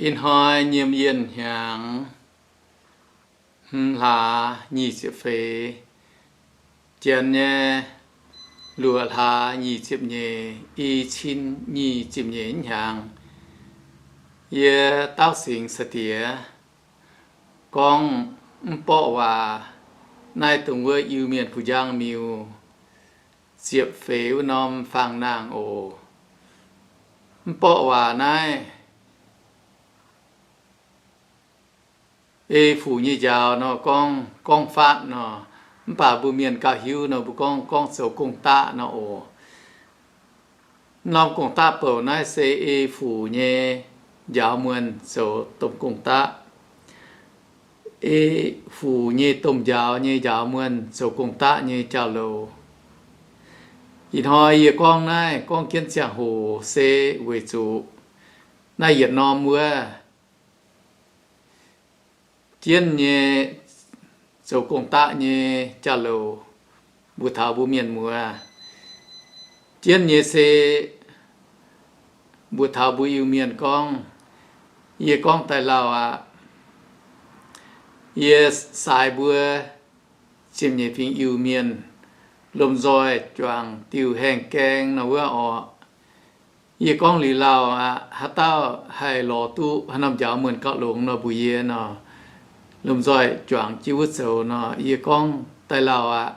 Ih hnoi Nyiemc Yienh hnyangx, hmz hlaax nyic ziepc feix, janx nyei luoqc hlaax nyic ziepc nyeic, i cin nyic ziepc nyeic hnyangx, yie Dauv Singx Saa Diex gorngv mv borqv waac naaiv dongh wuov Iu-Mienh Fuc Njang Miuc ziepc feix wuov norm faang nangh oc. Mv borqv waac naaiv ei fuc nyei njaaux nor gorngv, gorngv faatv nor, mv baac mbuo mienh gauh hiuv nor mbuo gorngv, gorngv zoux gong-daqv nor oc. Mv norm gong-daqv bouc naaiv se ei fuc nyei njaaux muonh zoux domh gong-daqv. Ei fuc nyei domh njaaux nyei njaaux muonh zoux gong-daqv nyei jauv-louc. Ih hnoi yie gorngv naaiv gorngv jienv ziangh hoc se weic zuqc naaiv yietc norm wuov jienv nyei zoux gong-daqv nyei jauv-louc mbuox taux mbuo mienh muoz. Jienv nyei se mbuox taux mbuo Iu-Mienh gorngv, yie gorngv daaih lauh aqv. Yie saaix mbuo ziepc nyeic fingx Iu-Mienh lomh nzoih juangc diuh haengh gaeng nor wuov orqc. Yie gorngv liuz lauh aqv, haaix dauh haih lorz duqv haaix norm njaaux muonh gauh longx nor mbuox yie nor, lomh nzoih juangc jienv wuov zoux nor. Yie gorngv daaih lauh aqv.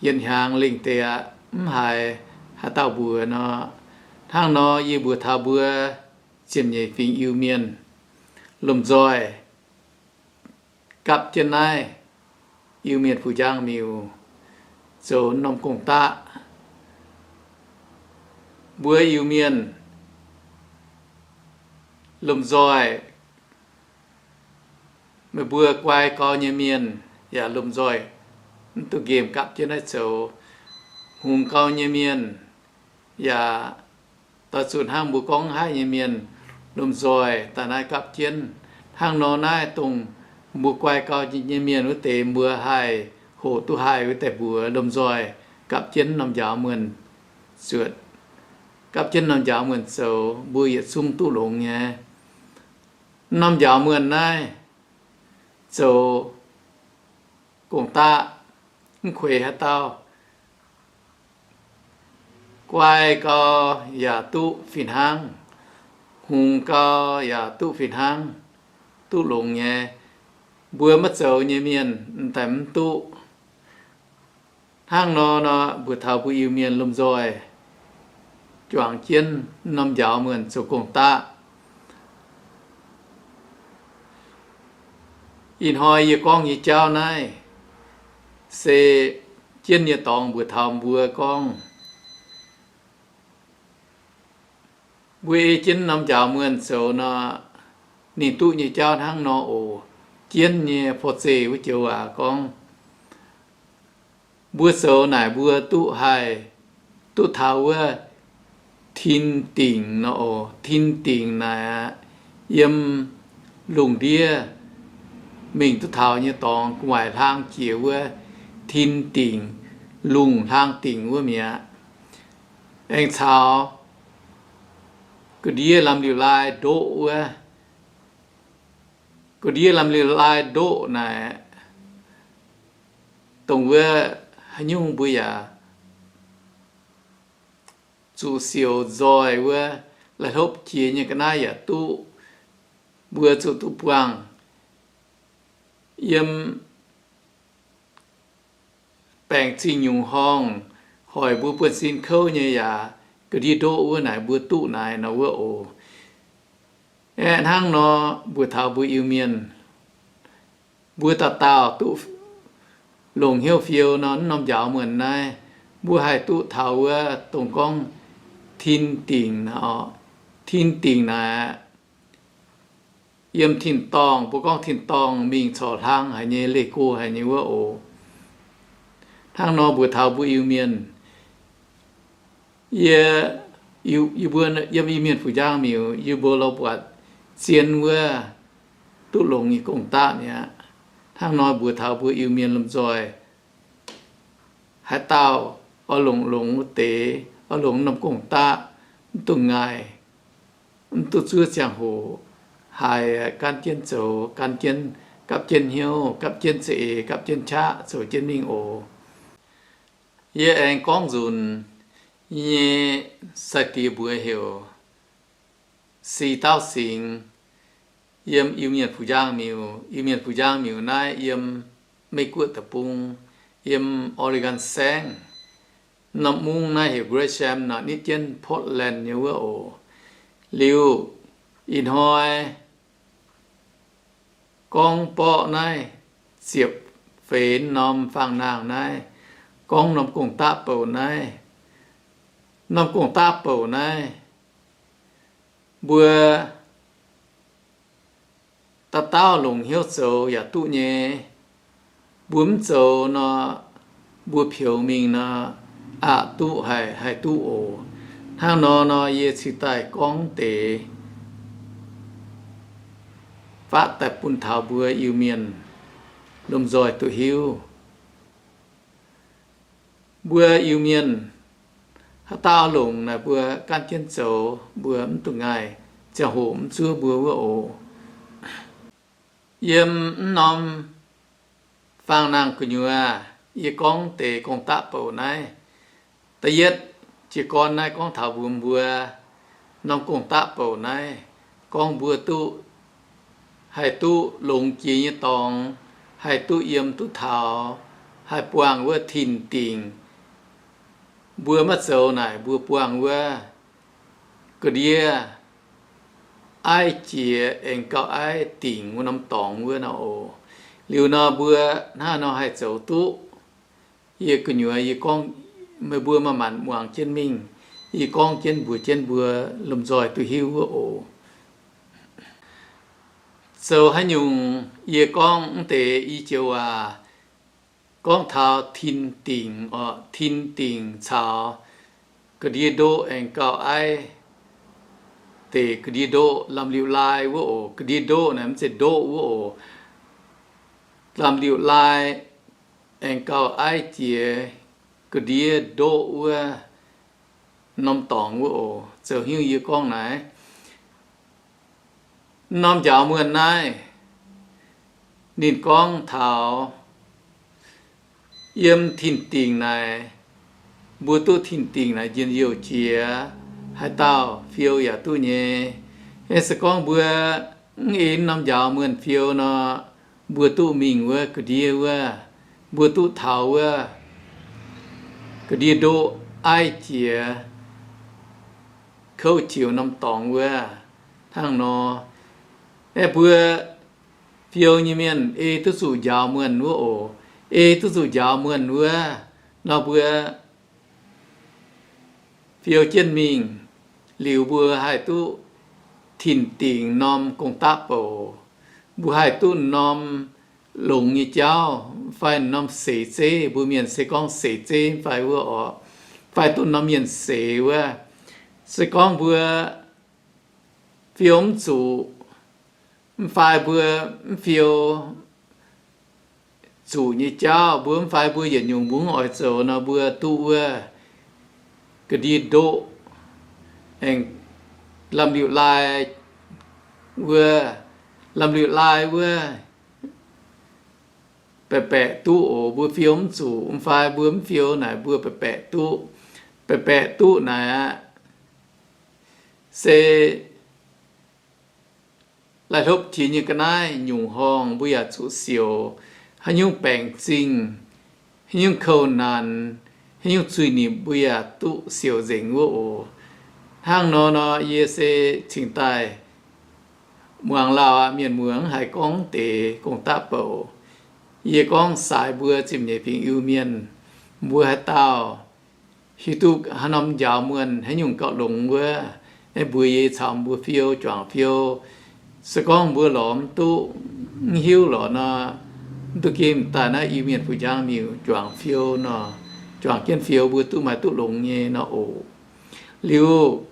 Yietc hnyangx lengh deix aqv, mv haiz haaix dauh mbuox nor. Hnangv nor yie mbuox taux mbuo ziepc nyeic fingx Iu-Mienh lomh nzoih gapv jienv naaiv Iu-Mienh Fuc Njang Miuc zoux norm gong-daqv. Mbuo Iu-Mienh lomh nzoih, meih mbuo guai gau nyei mienh yaac lomh nzoih mv duqv nqemh gapv jienv naaiv zoux. Hungx gau nyei mienh yaac doix zuqc hnangv mbuo gorngv haih nyei mienh lomh nzoih daaih naaiv gapv jienv. Hnangv nor naaiv dongh mbuo guai gau nyei mienh wuov deix mbuo haih hoqc duqv haih wuov deix mbuox lomh nzoih gapv jienv norm njaaux muonh zuotc, gapv jienv norm njaaux muonh zoux, mbuo yietc zungv duqv longx nyei. Norm njaaux muonh naaiv zoux gong-daqv mv kueix haaix dauh, guai gau yaac duqv fih hnangv, hungx gau yaac duqv fih hnangv, duqv longx nyei. Mbuo maiv zoux nyei mienh m'daaih mv duqv. Hnangv nor nor mbuox taux mbuo Iu-Mienh lomh nzoih juangc jienv norm njaaux muonh zoux gong-daqv. Ih hnoi yie gorngv nyei jauv naaiv se jienv nyei dorngx mbuox taux mbuo gorngv, mbuo ei jienv norm njaaux muonh zoux nor, ninh duqv nyei jauv hnangv nor oc. Jienv nyei Fo Zeih wuov joux waac gorngv, mbuo zoux naaic mbuo duqv haih duqv taux wuov tin dingc nor oc. Tin dingc naaic aqv, yiem lungh ndiev mingh duqv taux nyei dorngx gu'nguaaic hlang jiex wuov tin dingc, lungh hlang dingc wuov mi'aqv. Aengx caux ga'ndiev lamh liuc laai ndoqv wuov, ga'ndiev lamh liuc laai ndoqv naaic, dongh wuov haaix nyungc mbuo yaac zuqc siouc nzoih wuov, la'hlopv jiex nyei ga'naaiv yaac duqv, mbuo zuqc duqv buangh. Yiem baengc zingh nyungc horngh hoic mbuo buonv-sin kouv nyei yaac ga'ndiev ndoqv wuov naaic mbuo duqv naaic nor wuov oc. Aeqv, hnangv nor mbuox taux mbuo Iu-Mienh, mbuo dauh dauh duqv longc hnyouv fiou nor, mv norm njaaux muonh naaiv mbuo haih duqv taux wuov dongh gorngv tin dingc, tin dingc naaic yiem tin-dorngh, mbuo gorngv tin-dorngh mingh corc hlang haic nyei, leih go haic nyei wuov oc. Hnangv nor mbuox taux mbuo Iu-Mienh, yie, yie mbuo yiem Iu-Mienh Fuc Njang Miuc, yie mbuo lorz buatc zien wuov duqv longx nyei gong-daqv mi'aqv. Hnangv nor mbuox taux mbuo Iu-Mienh lomh nzoih, haaix dauh oix longc longx wuov deix, oix longc norm gong-daqv, mv dungx ngaih, mv duqv zuov ziangh hoc. haiz gan jienv zoux, gan jienv, gapv jienv hnyouv, gapv jienv za'eix, gapv jienv qaqv zoux jienv mingh oc. Yie aengx gorngv nzunc nyei sai-diex mbuox heuc Si Dauv Singx, yiem Iu-Mienh Fuc Njang Miuc. Iu-Mienh Fuc Njang Miuc naaiv yiem Meiv Guoqv deic-bung, yiem Oregon saengv. Norm mungv naaiv heuc Gresham nor, nitv jienv Portland nyei wuov oc. Liuz ih hnoi gorngv borqv naaiv ziepc feix norm fangx-nangh naaiv, gorngv norm gong-daqv bouc naaiv. Norm gong-daqv bouc naaiv, mbuo dauh dauh longc hnyouv zoux yaac duqv nyei. Mbuo mv zoux nor, mbuo peux mingh nor, aqc duqv haih, haih duqv oc. Hnangv nor nor, yie cingx daaih gorngv deix fatv daaih bun taux mbuo Iu-Mienh lomh nzoih duqv hiuv. Mbuo Iu-Mienh haaix dauh longc naaic mbuo gaanv jienv zoux, mbuo mv dungx ngaih ziangh hoc mv zuov mbuo wuov oc. Yiem mv norm fangx-nangh gu'nyuoz, yie gorngv deix gong-daqv bouc naaiv. Da'yietv jiez gorn naaiv gorngv taux mbuox mbuo norm gong-daqv bouc naaiv, gorngv mbuo duqv haih duqv longx jiex nyei dorngx, haih duqv yiem duqv taux, haih buangh wuov tin-dingc. Mbuo maiv zoux naaic, mbuo buangh wuov ga'ndiev aiv jiex aengx gauh aiv dingc wuov norm dorngx wuov nor oc. Liuz nor mbuo hnangv nor haih zoux duqv. Yie gu'nyuoz yie gorngv, meih mbuo maaih maanc muangx jienv mingh. Yie gorngv jienv mbuox jienv mbuo lomh nzoih duqv hiuv wuov oc. Zoux haaix nyungc yie gorngv mv deix i joux waac, gorngv taux tin-dingc oc, tin-dingc caux ga'ndiev ndoqv aengx gauh aiv deix ga'ndiev ndoqv, lamh liuc lai wuov oc. Ga'ndiev ndoqv naaic mv zeiz ndoqv wuov oc. Lamh liuc lai aengx gauh aiv jiex ga'ndiev ndoqv wuov norm dorngx wuov oc. Zoux haaix nyungc yie gorngv naaic, norm njaaux muonh naaiv, ninh gorngv taux yiem tin-dingc naaic, mbuo duqv tin-dingc naaic njien-youh jiex, haaix dauh fiou yaac duqv nyei. Aa se gorngv mbuo mv ei norm njaaux muonh fiou nor, mbuo duqv mingh wuov ga'ndiev wuov, mbuo duqv taux wuov ga'ndiev ndoqv aiv jiex kouv jiex norm dorngx wuov. Hnangv nor, aeqv, mbuo fiou nyei mienh ei duqv zuqc njaaux muonh wuov oc. Ei duqv zuqc njaaux muonh wuov nor, mbuo fiou jienv mingh liuz, mbuo haih duqv tin-dingc norm gong-daqv bouc. Mbuo haih duqv norm longx nyei jauv fai norm seix zeiv. Mbuo mienh se gorngv seix zeiv fai wuov oc, fai duqv norm mienh seix wuov. Se gorngv mbuo fiou mv zuqc, mv fai mbuo mv fiou zuqc nyei jauv, mbuo mv fai mbuo yietc nyungc mbuo mv oix zoux nor, mbuo duqv wuov ga'ndiev ndoqv aengx lamh liuc lai wuov, lamh liuc lai wuov baeqc baeqc duqv oc. Mbuo fiou mv zuqc, mv fai mbuo mv fiou naaic mbuo baeqc baeqc duqv. Baeqc baeqc duqv naaic aqv, se lai hlopv jiex nyei ga'naaiv nyungc horngh mbuo yaac zuqc siouc. Haaix nyungc baengc zingh, haaix nyungc kouv naanc, haaix nyungc zuiz-nipc mbuo yaac duqv siouc nzengc wuov oc. Hnangv nor nor, yie se cingx daaih muangx lauh aqv. Mienh muoz mv haiz gorngv deix gong-daqv bouc. Yie gorngv saaix mbuo ziepc nyeic fingx Iu-Mienh, mbuo haaix dauh hiuv duqv haaix norm njaaux muonh haaix nyungc gauh longx wuov, aengx mbuox yie caux mbuo fiou, juangc fiou. Se gorngv mbuo lorz mv duqv, mv hiuv lorz nor, mv duqv gemh daaih naaiv Iu-Mienh Fuc Njang Miuc juangc fiou nor, juangc jienv fiou mbuo duqv maaih duqv longx nyei nor oc. Liuz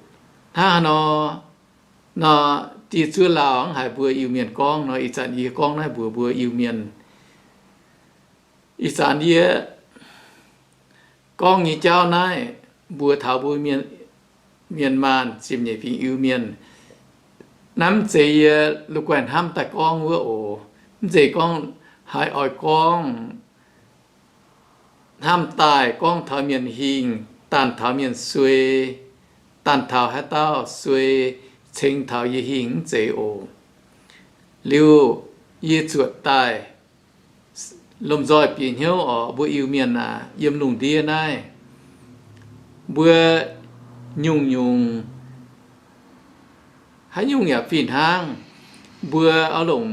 hnangv haaix nor, nor, die zuov lauh mv haiz mbuo Iu-Mienh gorngv nor, ih zanc yie gorngv naaiv mbuox mbuo Iu-Mienh. Ih zanc yie gorngv nyei jauv naaiv mbuox taux mbuo mienh, mienh maanh ziepc nyeic fingx Iu-Mienh. Naaiv mv zeiz yie la'guaih hnamv daaih gorngv wuov oc. Mv zeiz gorngv haiz oix gorngv hnamv daaih gorngv taux mienh hingh, daanh taux mienh suei, daanh taux haaix dauh suei, ceng taux yie hingh, mv zeiz oc. Liuz yie zuotc daaih lomh nzoih bieqc hnyouv oc, mbuo Iu-Mienh aac, yiem lungh ndiev naaiv, mbuo nyungc-nyungc haaix nyungc yaac fih hnangv. Mbuo oix longc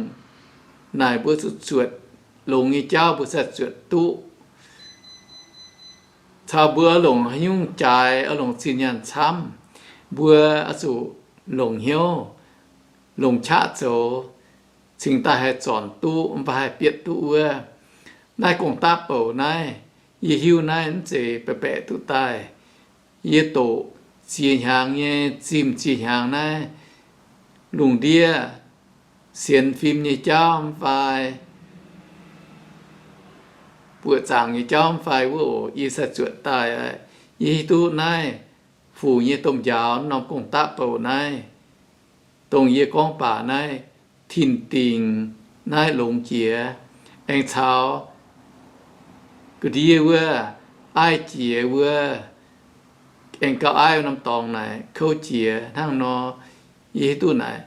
naaic mbuo zuqc zuotc longx nyei jauv mbuo sai zuotc duqv. Caux mbuo oix longc haaix nyungc jaaix, oix longc zinh nyaanh camv, mbuo oix zuqc longc hnyouv, longc qaqv zoux, cingx daaih haih zornc duqv mv baac haih bieqc duqv wuov. Naaiv gong-daqv bouc naaiv, yie hiuv naaiv mv zeiz baeqc baeqc duqv daaih. Yie doqc ziex hnyangx nyei, zimh ziex hnyangx naaiv lungh ndiev sienx fim nyei jauv mv fai buoqc zaangc nyei jauv mv fai wuov oc, yie sai zuotc daaih aqv. Yie hiuv duqv naaiv fuc nyei domh njaaux norm gong-daqv bouc naaiv, dongh yie gorngv baac naaiv tin-dingc naaiv longx jiex, aengx caux ga'ndiev wuov, aiv jiex wuov, aengx gauh aiv norm dorngx naaic kouv jiex hnangv nor. Yie hiuv duqv naaic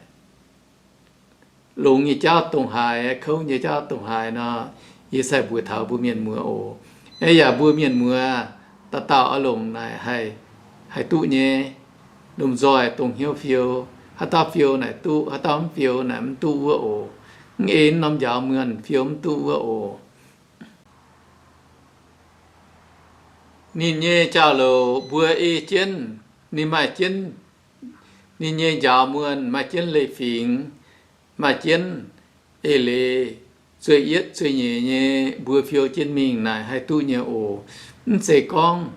longx nyei jauv dongh haaix, kouv nyei jauv dongh haaix nor, yie sai mbuox taux mbuo mienh muoz oc. Aeqv, yaac mbuo mienh muoz dauh dauh oix longc naaic haih, haih duqv nyei. Lomh nzoih dongh hnyouv fiou, haaix dauh fiou naaic duqv, haaix dauh mv fiou naaic mv duqv wuov oc. Mv ei norm njaaux muonh fiou mv duqv wuov oc. Ninh nyei jauv-louc mbuo ei jienv, ninh maaih jienv ninh nyei njaaux muonh, maaih jienv leiz-fingx, maaih jienv eix leiz, zueih yietv zueih nyeic nyei mbuo fiou jienv mingh naaic haih duqv nyei oc. Mv zeiz gorngv,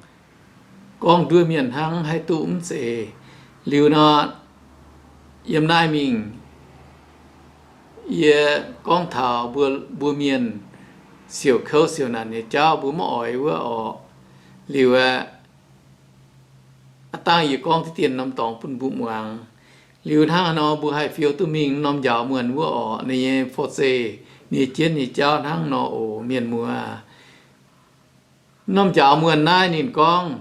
gorngv nduov mienh hnangv haih duqv, mv zeiz. Liuz nor, yiem naaiv mingh yie gorngv taux mbuo, mbuo mienh siouc kouv siouc naanc nyei jauv mbuo maiv oix wuov orqc. Liuz aeqv, aav dangh yie gorngv diqv dien norm dorngx bun mbuo muangx. Liuz hnangv haaix nor mbuo haih fiou duqv mingh norm njaaux muonh wuov orqc, ninh nyei forv-zeih, ninh nyei jienv nyei jauv hnangv nor oc, mienh muoz. Norm njaaux muonh naaiv ninh gorngv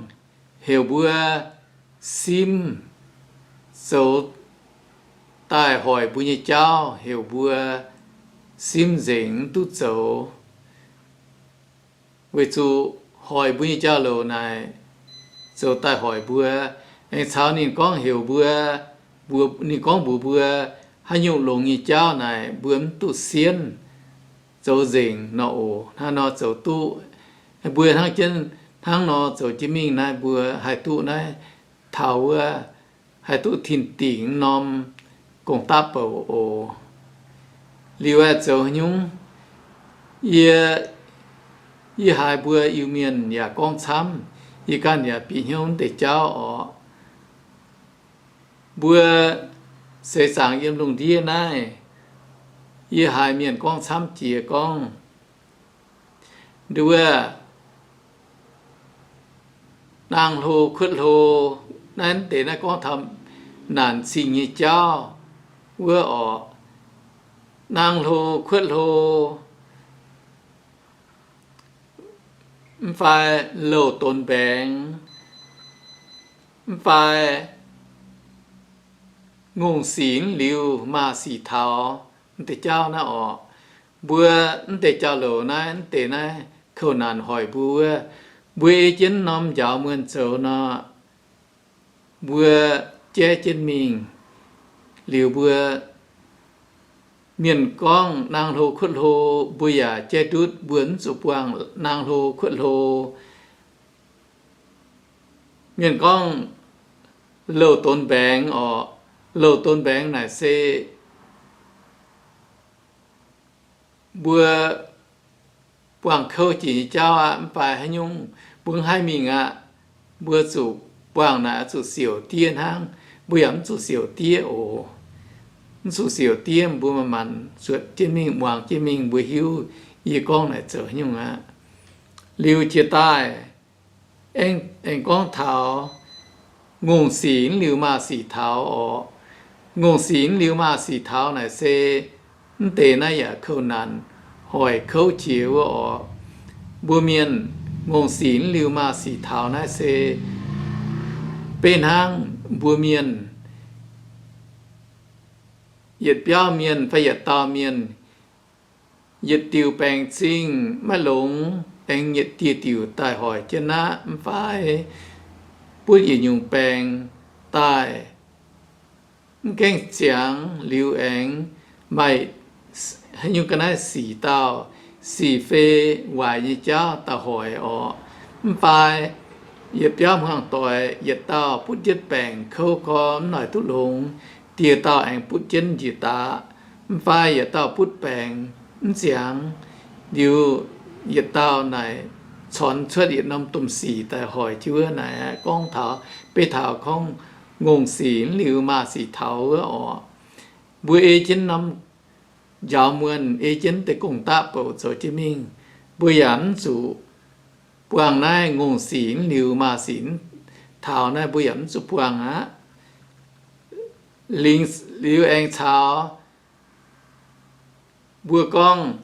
heuc mbuo simv zoux daaih hoic mbuo nyei jauv, heuc mbuo simv nzengc mv duqv zoux. Weic zuqc hoic mbuo nyei jauv-louc naaic zoux daaih hoic mbuo. Aengx caux ninh gorngv heuc mbuo, mbuo, ninh gorngv mbuox mbuo haaix nyungc longx nyei jauv naaic mbuo mv duqv sienv zoux nzengc nor oc. Hnangv nor zoux duqv, mbuo hnangv jienv hnangv nor zoux jienv mingh naaiv mbuo haih duqv naaiv taux wuov, haih duqv tin-dingc norm gong-daqv bouc oc. Liuz aeqv, zoux haaix nyungc, yie, yie haiz mbuo Iu-Mienh yaac gorngv camv, yie ganh yaac bieqc hnyouv deix jauv orqc. Mbuo seix zaangc yiem lungh ndiev naaiv, yie haiz mienh gorngv camv jiex gorngv, nduov, naang hlo kuotv hlo, naaiv deix naaiv gorngv taux naanc cing nyei jauv wuov orqc. Naang hlo kuotv hlo, mv fai louh donx mbaengx, mv fai ngongh sic liuz maaz sic taux, mv deix jauv naaiv orqc. Mbuo mv deix jauv-louc naaiv, mv deix naaiv kouv naanc hoic mbuo wuov, mbuo ei jienv norm njaaux muonh zoux nor, mbuo jaiv jienv mingh. Liuz mbuo, mienh gorngv naang hlo kuotv hlo, mbuo yaac jaiv ndutv, mbuo mv zuqc buangh naang hlo kuotv hlo. Mienh gorngv louh donx mbaengx orqc, louh donx mbaengx naaic se mbuo buangh kouv jiex nyei jauv aqv. Mv baac haaix nyungc mbuo mv haih mingh aqv. Mbuo zuqc buangh naaic zuqc siouc diev hnangv. Mbuo yaac mv zuqc siouc diev oc. Mv zuqc siouc diev, mbuo manc-manc zuotc jienv mingh, muangx jienv mingh, mbuo hiuv yie gorngv naaic zoux haaix nyungc aqv. Liuz jiex daaih, aengx gorngv taux ngongh sic liuz maaz sic taux orqc. Ngongh sic mv liuz maaz sic taux naaic se mv deix naaiv yaac kouv naanc, hoic kouv jiex wuov orqc. Mbuo mienh ngongh sic mv liuz maaz sic taux naaiv se beiv hnangv mbuo mienh yietc biauv mienh fai yietc dauh mienh yietc diuc baengc zingh maiv longx, aengx yietc dieh diuc daaih hoic jienv aqv, mv fai butv yietc nyungc baengc daaih mv gaengh ziangx liuz aengx maaih haaix nyungc ga'naaiv sic dauh, sic fei waaic nyei jauv daaih hoic orqc. Mv fai yietc biauv hmuangv doic yietc dauh butv jienv baengc kouv gormx mv noic duqv longx, dieh dauh aengx butv jienv njiec daaih, mv fai yietc dauh butv baengc mv ziangx, liuz yietc dauh naaic cornx cuotv yietc norm domh sic daaih hoic jienv wuov naaic aqv. Gorngv taux beiv taux gorngv ngongh sic mv liuz maaz sic taux wuov orqc. Mbuo ei jienv norm njaaux muonh, ei jienv deix gong-daqv bouc zoux jienv mingh, mbuo yaac mv zuqc buangh naaiv ngongh sic mv liuz maaz sic taux naaiv, mbuo yaac mv zuqc buangh aqv. Lingc liuz aengx caux mbuo gorngv,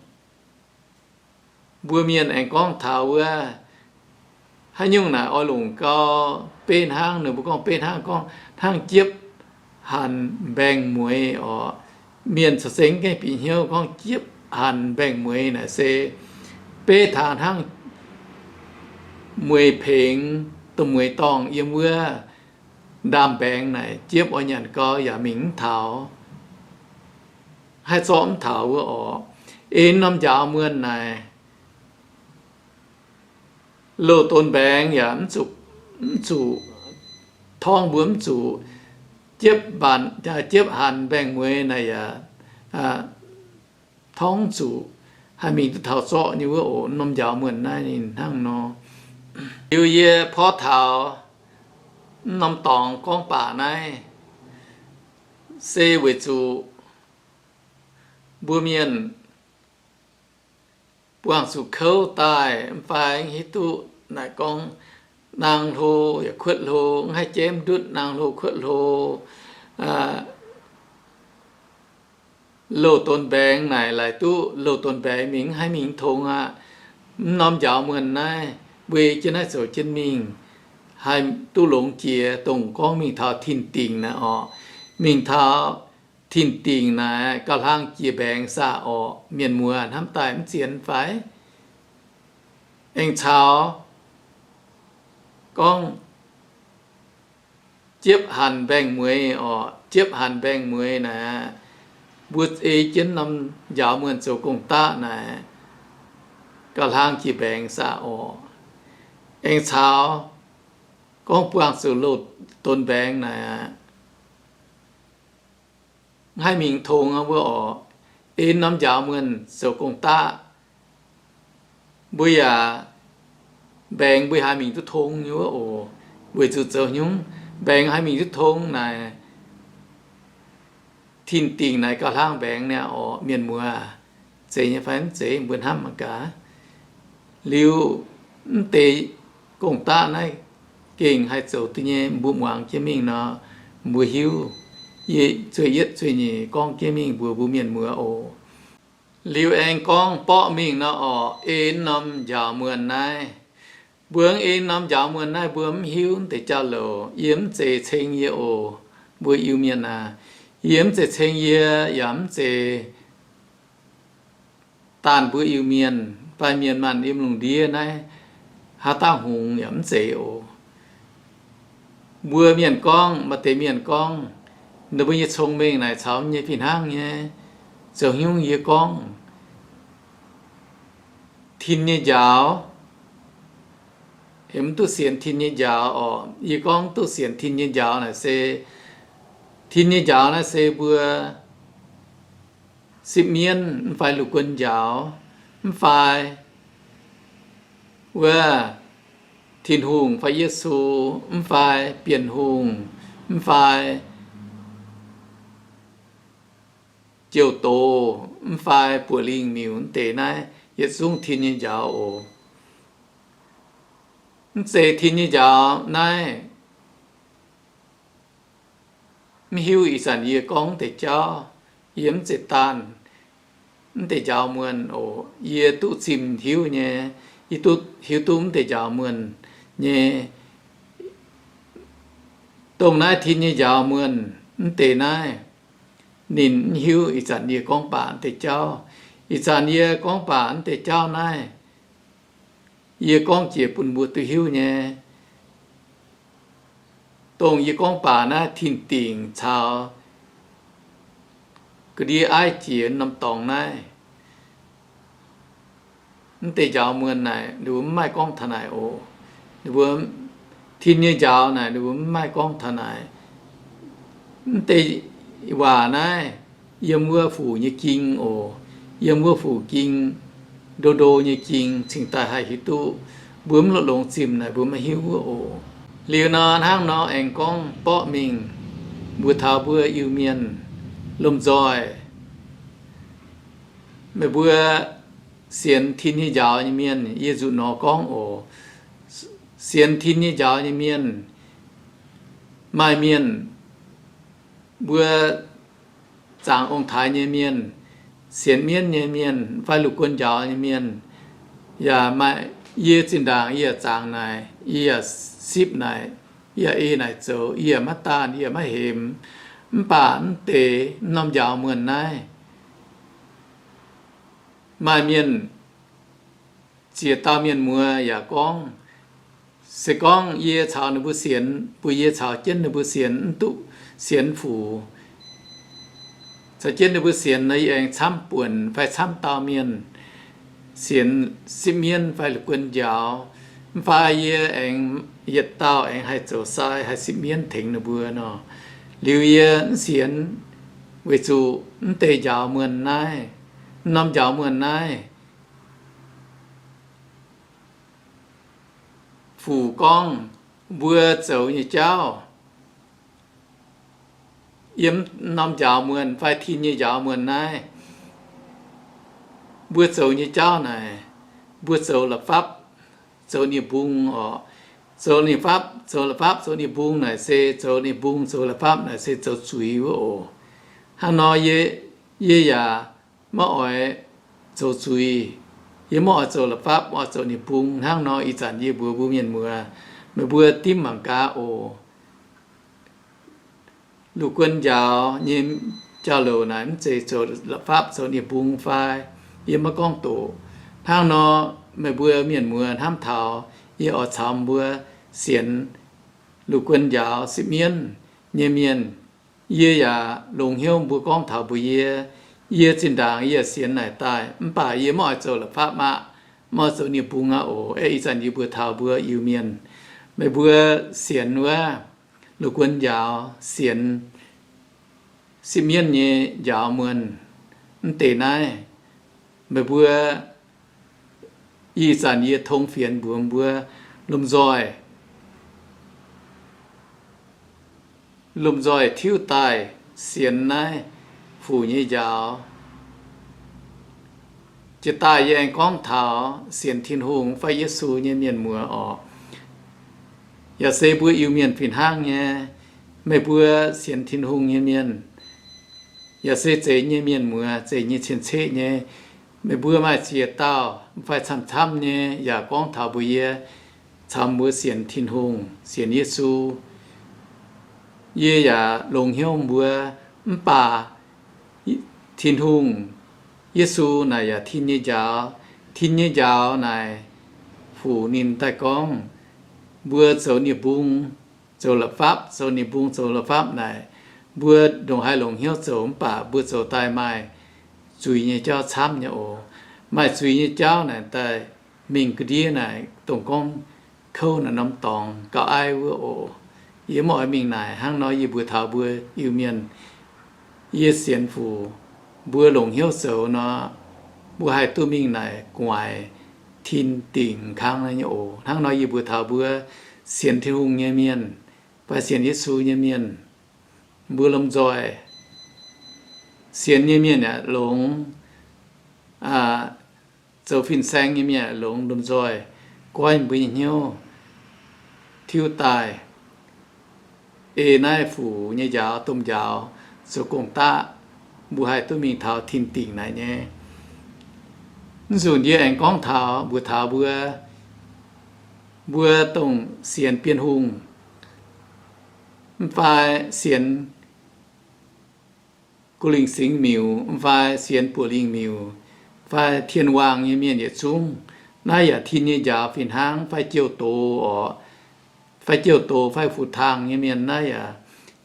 mbuo mienh aengx gorngv taux wuov haaix nyungc naaic oix longc gau, beiv hnangv ninh mbuo gorngv beiv hnangv gorngv hnangv jiepv hanc mbaengx-mueiz orqc. Mienh caux sengx gaengh bieqc hnyouv gorngv jiepv hanc mbaengx-mueiz naaic se beiv taux hnangv mueiz pengx dongh mueiz dorngh yiem wuov ndaamv-mbaengx naaic jiepv oix nyanc gau yaac mingh mv taux, haih zorqv mv taux wuov orqc. Ei norm njaaux muonh naaic, louh donx mbaengx yaac mv zuqc, mv zuqc torngv mbuo mv zuqc jiepv, jiepv hanc mbaengx-mueiz naaic yaac torngv mv zuqc haih mingh duqv taux zorqv nyei wuov oc. Norm njaaux muonh naaiv ninh hnangv nor. Liuz yie porv taux mv norm dorngx gorngv baac naaiv se weic zuqc mbuo mienh buangh zuqc kouv daaih mv fai hiuv duqv naaic gorngv naang hlo yaac kuotv hlo, mv haih jaiv mv ndutv naang hlo kuotv hlo. Louh donx mbaengx naaic laaix duqv louh donx mbaengx mingh, mv haih mingh tong aqv. Mv norm njaaux muonh naaiv mbuo ei jienv naaiv zoux jienv mingh, haih duqv longx jiex dongh gorngv mingh taux tin-dingc naaic orqc. Mingh taux tin-dingc naaic gauh hlang jiex mbaengx saah orqc. Mienh muoz hnamv daaih mv zien fai? Aengx caux gorngv jiepv hanc mbaengx-mueiz orqc. Jiepv hanc mbaengx-mueiz naaic, mbuo ei jienv norm njaaux muonh zoux gong-daqv naaic, gauh hlang jiex mbaengx saah orqc. Aengx caux gorngv buangh zuqc louh donx mbaengx naaic, mv haih mingh tong wuov orqc. Ei norm njaaux muonh zoux gong-daqv, mbuo yaac mbaengx mbuo haih mingh duqv tong nyei wuov oc. Weic zuqc zoux haaix nyungc mbaengx haih mingh duqv tong naaic, tin-dingc naaic gauh hlang mbaengx niaa orqc. Mienh muoz, zeiz nyei fai mv zeiz? Mbuo hnamv mangc gaax. Liuz mv deix gong-daqv naaiv gengh haih zoux duqv nyei. Mbuo muangx jienv mingh nor, mbuo hiuv. Yie zueih yietv zueih nyeic gorngv jienv mingh mbuox mbuo mienh muoz oc. Liuz aengx gorngv borqv mingh nor orqc, ei norm njaaux muonh naaiv. Mbuo ei norm njaaux muonh naaiv mbuo mv hiuv deix jauv-louc. Yie mv zeiz ceng yie oc. Mbuo Iu-Mienh aac, yie mv zeiz ceng yie yaac mv zeiz daanh mbuo Iu-Mienh fai mienh maanh yiem lungh ndiev naaiv haaix dauh hngongx yaac mv zeiz oc. Mbuo mienh gorngv, maaih deix mienh gorngv, ninh mbuo nyei cong-mengh naaic caux nyei fih hnangv nyei. Zoux haaix nyungc yie gorngv, tin nyei njaaux, mv duqv sienx tin nyei njaaux orqc. Yie gorngv duqv sienx tin nyei njaaux naaic se, tin nyei njaaux naaiv se mbuo sipv mienv mv fai lungh guon njaaux, mv fai wuov Tin-Hungh fai Yesu, mv fai Bienh Hungh, mv fai Ziouv Doz, mv fai Buoqc Lingh Miuc, mv deix naaiv yietc zungv tin nyei njaaux oc. Mv zeiz tin nyei njaaux naaiv mv hiuv ih zanc yie gorngv deix jauv. Yie mv zeiz daanh mv deix njaaux muonh oc. Yie duqv zimh hiuv nyei, yie duqv hiuv duqv mv deix njaaux muonh nyei. Dongh naaiv tin nyei njaaux muonh mv deix naaiv, ninh mv hiuv ih zanc yie gorngv baac mv deix jauv. Ih zanc yie gorngv baac mv deix jauv naaiv, yie gorngv jiex bun mbuo duqv hiuv nyei. Dongh yie gorngv baac naaiv tin-dingc caux ga'ndiev aiv jiex norm dorngx naaiv. Mv deix njaaux muonh naaic ninh mbuo mv maaih gorngv taux naaic oc. Tin nyei njaaux naaic ninh mbuo mv maaih gorngv taux naaic. Mv deix waac naaiv yiem wuov fuc nyei ging oc. Yiem wuov fuc ging, ndo ndo nyei ging, cingx daaih haih hiuv duqv. Mbuo mv longx-longx zimh naaic mbuo maiv hiuv wuov oc. Liuz nor hnangv nor aengx gorngv borqv mingh mbuox taux mbuo Iu-Mienh lomh nzoih, meih mbuo sienx tin nyei njaaux nyei mienh, yie nzuqc nor gorngv oc. Sienx tin nyei njaaux nyei mienh, maaih mienh mbuo zaangc ong-taaix nyei mienh, sienx mienv nyei mienh fai lungh guon njaaux nyei mienh, yaac maaih. Yie zinh ndaangc yie yaac zaangc naaic, yie yaac sipv naaic, yie yaac ei naaic zoux, yie yaac maiv daanh, yie yaac maiv hemx. Mv baac mv deix norm njaaux muonh naaiv, maaih mienh, ziex dauh mienh muoz yaac gorngv, se gorngv yie caux ninh mbuo sienx, mbuox yie caux jienv ninh mbuo sienx mv duqv sienx fuc, caux jienv ninh mbuo sienx nor, yie aengx camv buonc fai camv dauh mienh sienx sipv mienv fai lungh guon njaaux, mv fai yie aengx yietc dauh aengx haih zoux sai haih sipv mienv tengx ninh mbuo nor. Liuz yie mv sienx, weic zuqc mv deix njaaux muonh naaiv, norm njaaux muonh naaiv, fuc gorngv mbuo zoux nyei jauv, yiem norm njaaux muonh fai tin nyei njaaux muonh naaiv, mbuo zoux nyei jauv naaic, mbuo zoux la'fapv, zoux nie-mbung oc. Zoux nie-fapv, zoux la'fapv, zoux nie-mbung naaic se zoux nie-mbung, zoux la'fapv naaic se zoux zuiz wuov oc. Hnangv nor, yie yaac maiv oix zoux zuiz. Yie maiv oix zoux la'fapv, maiv oix zoux nie-mbung. Hnangv nor, ih zanc yie mbuox mbuo mienh muoz, meih mbuo dimv mangc gaax oc. Lungh guon njaaux nyei jauv-louc naaic mv zeiz zoux la'fapv, zoux nie-mbung fai? Yie maiv gorngv doqc. Hnangv nor, meih mbuo mienh muoz hnamv taux yie oix caux mbuo sienx lungh guon njaaux sipv mienv nyei mienh. Yie yaac longx hnyouv mbuo gorngv taux mbuox yie, yie zinh ndaangc yie sienx naaic daaih, mv baac yie maiv oix zoux la'fapv aqv, maiv oix zoux nie-mbung aqv oc. Aeqv, ih zanc yie mbuox taux mbuo Iu-Mienh, meih mbuo sienx wuov lungh guon njaaux, sienx sipv mienv nyei njaaux muonh mv deix naaiv, meih mbuo, ih zanc yie tong fienx mbuox mbuo, lomh nzoih, lomh nzoih tiuv daaih sienx naaiv fuc nyei njaaux. Jiex daaih yie aengx gorngv taux sienx Tin-Hungh fai Yesu nyei mienh muoz oc. Yaac se mbuo Iu-Mienh fih hnangv nyei. Meih mbuo sienx Tin-Hungh nyei mienh, yaac se zeiz nyei mienh muoz, zeiz nyei cien-ceqv nyei, meih mbuo maaih ziex dauh fai camv-camv nyei yaac gorngv taux mbuox yie, caux mbuo sienx Tin-Hungh, sienx Yesu. Yie yaac longx hnyouv mbuo, mv baac Tin-Hungh, Yesu naaic yaac tin nyei njaaux. Tin nyei njaaux naaic fuc ninh daaih gorngv, mbuo zoux nie-mbung, zoux la'fapv, zoux nie-mbung, zoux la'fapv naaic, mbuo ndongc haaix longx hnyouv zoux mv baac mbuo zoux daaih maaih zuiz nyei jauv camv nyei oc. Maaih zuiz nyei jauv naaic daaih mingh ga'ndiev naaic, dongh gorngv kouv naaic norm dorngx gauh aiv wuov oc. Yie maiv oix mingh naaic. Hnangv nor yie mbuox taux mbuo Iu-Mienh, yie sienx fuc, mbuo longc hnyouv zoux nor, mbuo haih duqv mingh naaic gu'nguaaic tin dingc kang nyei oc. Hnangv nor yie mbuox taux mbuo sienx Tin-Hungh nyei mienh fai sienx Yesu nyei mienh, mbuo lomh nzoih, sienx nyei mienh yaac longx, zoux fin-saeng nyei mienh yaac longx, lomh nzoih goiv mbuo nyei hnyouv tiuv daaih. ei naaiv fuc nyei njaaux, domh njaaux, zoux gong-daqv, mbuo haih duqv mingh taux tin-dingc naaic nyei. Mv nzunc yie aengx gorngv taux mbuox taux mbuo, mbuo dongh sienx Bienh Hungh, mv fai sienx Guv Lingh Singx Miuc, mv fai sienx Buoqc Lingh Miuc, fai Tien Waangh nyei mienh yietc zungv, naaiv yaac tin nyei njaaux fih hnangv, fai jouh doz oc, fai jouh doz fai fuc taangh nyei mienh, naaiv yaac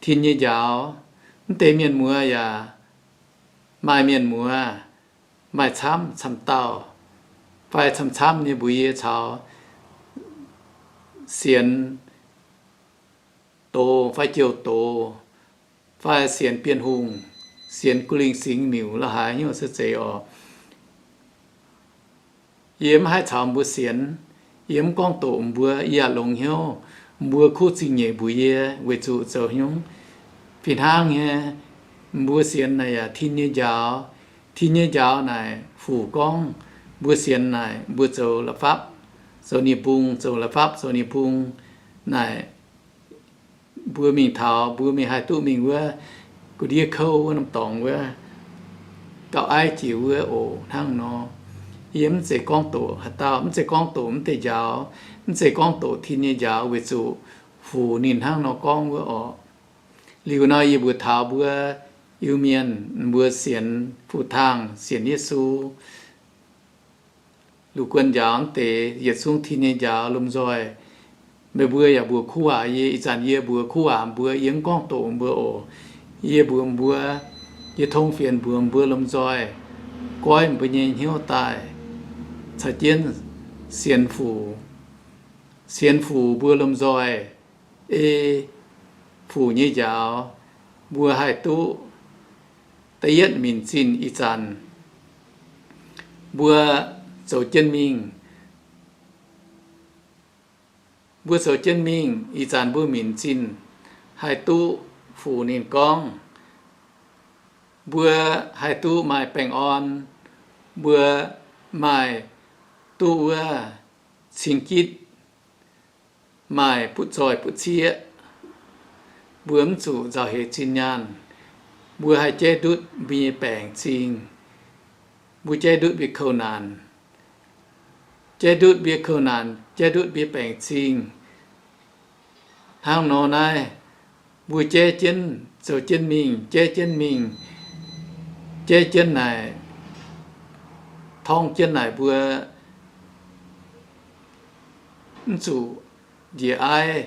tin nyei njaaux. Mv deix mienh muoz yaac maaih mienh muoz, maaih camv camv dauh, fai camv-camv nyei. Mbuox yie caux sienx doz fai jouh doz, fai sienx Bienh Hungh, sienx Guv Lingh Singx Miuc la'haaix nyungc se zeiz oc. Yie mv haih caux mbuo sienx. Yie mv gorngv doqc mbuo, yie yaac longx hnyouv mbuo kuv zingh nyeic mbuox yie, weic zuqc zoux hnyouv fih hnangv nyei. Mbuo sienx naaic yaac tin nyei njaaux. Tin nyei njaaux naaic fuc gorngv mbuo sienx naaic mbuo zoux la'fapv, zoux nyei bung, zoux la'fapv zoux nyei bung naaic, mbuo mingh taux, mbuo mingh haih duqv mingh wuov ga'ndiev kouv wuov norm dorngx wuov, gauh aiv jiex wuov oc. Hnangv nor, yie mv zeiz gorngv doqc haaix dauh, mv zeiz gorngv doqc mv deix njaaux, mv zeiz gorngv doqc tin nyei njaaux, weic zuqc fuc ninh hnangv nor gorngv wuov oc. Liuz nor yie mbuox taux mbuo Iu-Mienh, mbuo sienx fuc taangh, sienx Yesu, lungh guon njaaux mv deix yietc zungv tin nyei njaaux lomh nzoih. Meih mbuo yaac mbuox kuv waac yie, ih zanc yie mbuox kuv waac mbuo, yie mv gorngv doqc mbuo oc. Yie mbuox mbuo, yie tong fienx mbuox mbuo lomh nzoih, goiv mbuo nyei hnyouv daaih caux jienv sienx fuc. Sienx fuc mbuo lomh nzoih ei fuc nyei njaaux, mbuo haih duqv da'yietv minc zinh ih zanc mbuo zoux jienv mingh. Mbuo zoux jienv mingh ih zanc mbuo minc zinh haih duqv fuc ninh gorngv. Mbuo haih duqv maaih baengh orn. Mbuo maaih duqv wuov cing-gitv, maaih butv zoih butv cieqv. Mbuo mv zuqc nzauh heix zinh nyaanh. Mbuo haih jaiv ndutv mbuo nyei baengc zingh. Mbuo jaiv ndutv mbuo nyei kouv naanc. Jaiv ndutv mbuo nyei kouv naanc, jaiv ndutv mbuo nyei baengc zingh. Hnangv nor naaiv, mbuo jaiv jienv, zoux jienv mingh, jaiv jienv mingh, jaiv jienv naaic, torngv jienv naaic mbuo mv zuqc njiec aiv,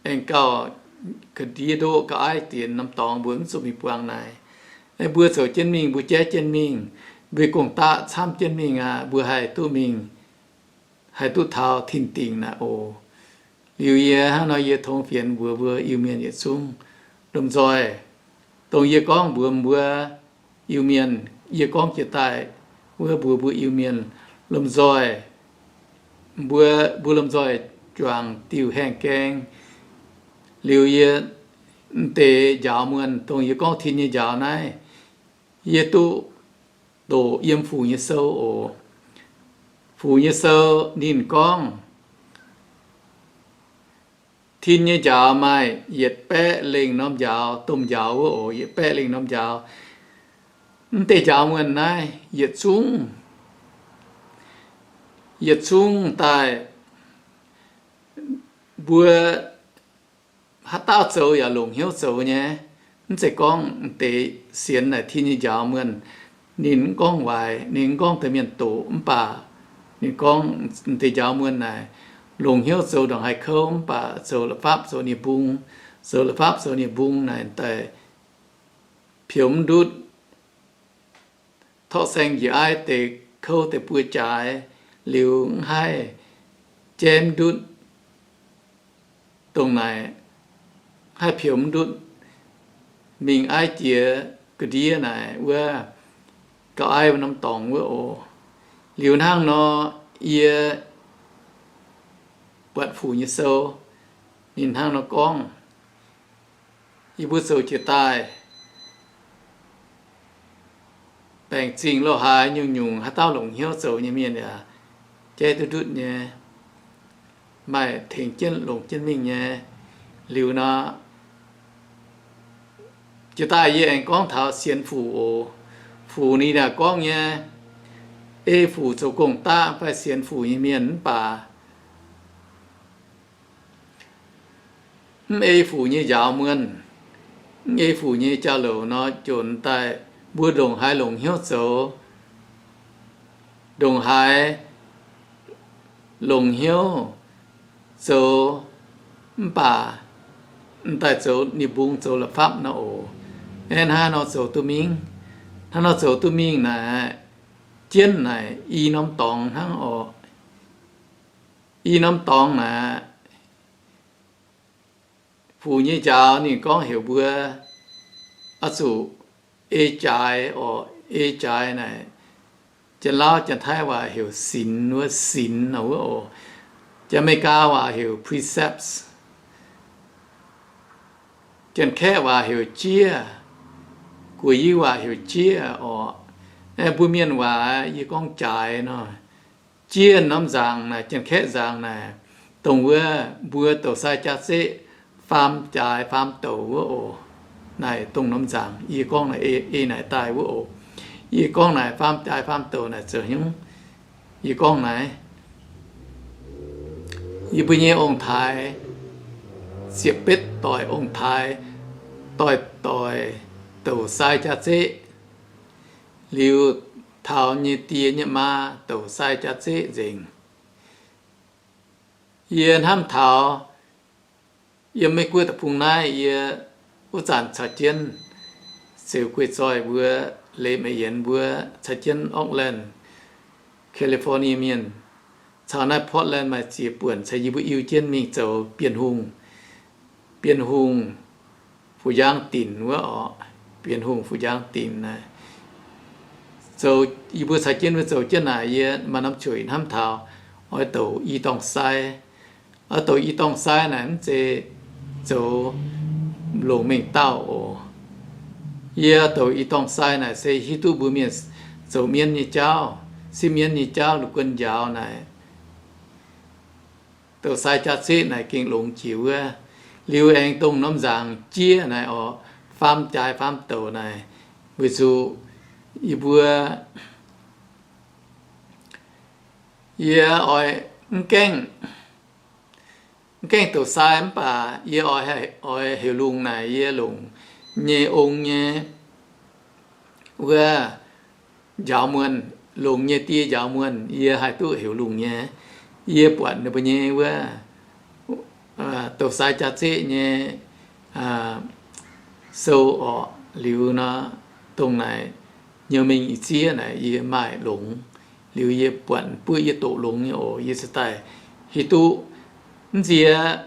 aengx gauh ga'ndiev ndoqv ga'aiv dienx norm dorngx mbuo mv zuqc mingh buangh naaic. Mbuo zoux jienv mingh, mbuo jaiv jienv mingh, mbuo gong-daqv camv jienv mingh aqv, mbuo haih duqv mingh, haih duqv taux tin-dingc naaic oc. Liuz yie hnangv nor yie tong fienx mbuox mbuo Iu-Mienh yietc zungv lomh nzoih, dongh yie gorngv mbuox mbuo Iu-Mienh, yie gorngv jiex daaih wuov mbuox mbuo Iu-Mienh lomh nzoih, mbuo, mbuo lomh nzoih juangc diuh haengh gaeng. Liuz yie m'deix njaaux muonh, dongh yie gorngv tin nyei njaaux naaiv, yie duqv doqc yiem Fuc Nyei Sou oc. Fuc Nyei Sou ninh gorngv, tin nyei njaaux maaih yietc baeqv lengh norm njaaux, domh njaaux wuov oc, yietc baeqv lengh norm njaaux. Mv deix njaaux muonh naaiv yietc zungv, yietc zungv daaih mbuo haaix dauh zoux yaac longc hnyouv zoux nyei. Mv zeiz gorngv m'deix sienx naaic tin nyei njaaux muonh, ninh mv gorngv waaic, ninh mv gorngv deix mienh doqc, mv baac ninh gorngv m'deix njaaux muonh naaic longc hnyouv zoux ndongc haaix kouv, mv baac zoux la'fapv zoux ninh mbung, zoux la'fapv zoux ninh mbung naaic daaih peux mv ndutv, torqv saeng njiec aiv deix kouv deix buo jaaix, liuz mv haih jaiv mv ndutv, dongh naaic haih peux mv ndutv, mingh aiv jiex ga'ndiev naaic wuov gauh aiv norm dorngx wuov oc. Liuz hnangv nor, yie buatc Fuc Nyei Sou ninh hnangv nor gorngv, yie mbuo zoux jiex daaih baengc zingh lo haaix nyungc-nyungc, haaix dauh longc hnyouv zoux nyei mienh yaac jaiv duqv ndutv nyei, maaih tengx jienv longc jienv mingh nyei. Liuz nor, jiex daaih yie aengx gorngv taux sienx fuc oc. Fuc ninh yaac gorngv nyei, ei fuc zoux gong-daqv fai sienx fuc nyei mienh mv baac mv ei fuc nyei njaaux muonh, mv ei fuc nyei jauv-louc nor, jonx daaih mbuo ndongc haaix longc hnyouv zoux, ndongc haaix longc hnyouv zoux, mv baac m'daaih zoux nyei mbung zoux la'fapv nor oc. Aeqv, hnangv nor zoux duqv mingh, hnangv nor zoux duqv mingh naaic, jienv naaic i norm dorngx hnangv oc. I norm dorngx naaic, fuc nyei njaaux ninh gorngv heuc mbuo oix zuqc ei jaaix oc. Ei jaaix naaic, Janx-Lauv Janx-Taiv waac heuc sinx wuov, sinx wuov oc. Janx-Meigaa waac heuc precepts. Janx-Kaeqv waac heuc jieqv. Gu'nyuoz waac heuc jieqv oc. Aeqv, mbuo mienh waac yie gorngv jaaix nor. Jieqv norm nzaangc naaic, Janx-Kaeqv nzaangc naaic, dongh wuov mbuo douc sai jaax-zeqv faam jaaix faam douc wuov oc. Naaic dongh norm nzaangc yie gorngv naaic, ei naaic daaih wuov oc. Yie gorngv naaic faam jaaix faam douc naaic zoux hnyouv. Yie gorngv naaic, yie mbuo nyei ong-taaix, ziepc betv doic ong-taaix, doic-doic douc sai jaax-zeqv. Liuz taux nyei die nyei maa douc sai jaax-zeqv nzengc. Yie hnamv taux yiem Meiv Guoqv deic-bung naaiv, yie wuov zanc caux jienv Ziux Guei-Zoih mbuo, Leiz Meix Yienx mbuo caux jienv Oakland, California mienh, caux naaiv Portland maaih ziex buonc, caux yie mbuo iu jienv mingh zoux Bienh Hungh, Bienh Hungh Fu Njang Dinc wuov oc. Bienh Hungh Fu Njang Dinc naaic, zoux, yie mbuo caux jienv mbuo zoux jienv naaic, yie maaih norm ziouc hnamv taux oix douc i dorngh sai. Oix douc i dorngh sai naaic mv zeiz zoux longc mengh dauh oc. Yie douc i dorngh sai naaic se hiuv duqv mbuo mienh zoux mienv nyei jauv, sipv mienv nyei jauv, la'guon njaaux naaic, douc sai jaax-zeqv naaic gengh longx jiex wuov. Liuz aengx dongh norm nzaangc jieqv naaic oc, faam jaaix faam douc naaic, weic zuqc yie mbuo, yie oix mv gaengh, mv gaengh douc sai mv baac yie oix, oix heuc lungh naaic yie longc nyei ong nyei wuov njaaux muonh, longc nyei die njaaux muonh, yie haih duqv heuc lungh nyei. Yie buatc ninh mbuo nyei wuov douc sai jaax-zeqv nyei sou orqc. Liuz nor, dongh naaic nyouz mengh ih zieqv naaic yie maaih longx. Liuz yie buatc buoqv yie doqc longx nyei oc. Yie ziouc daaih hiuv duqv mv nziex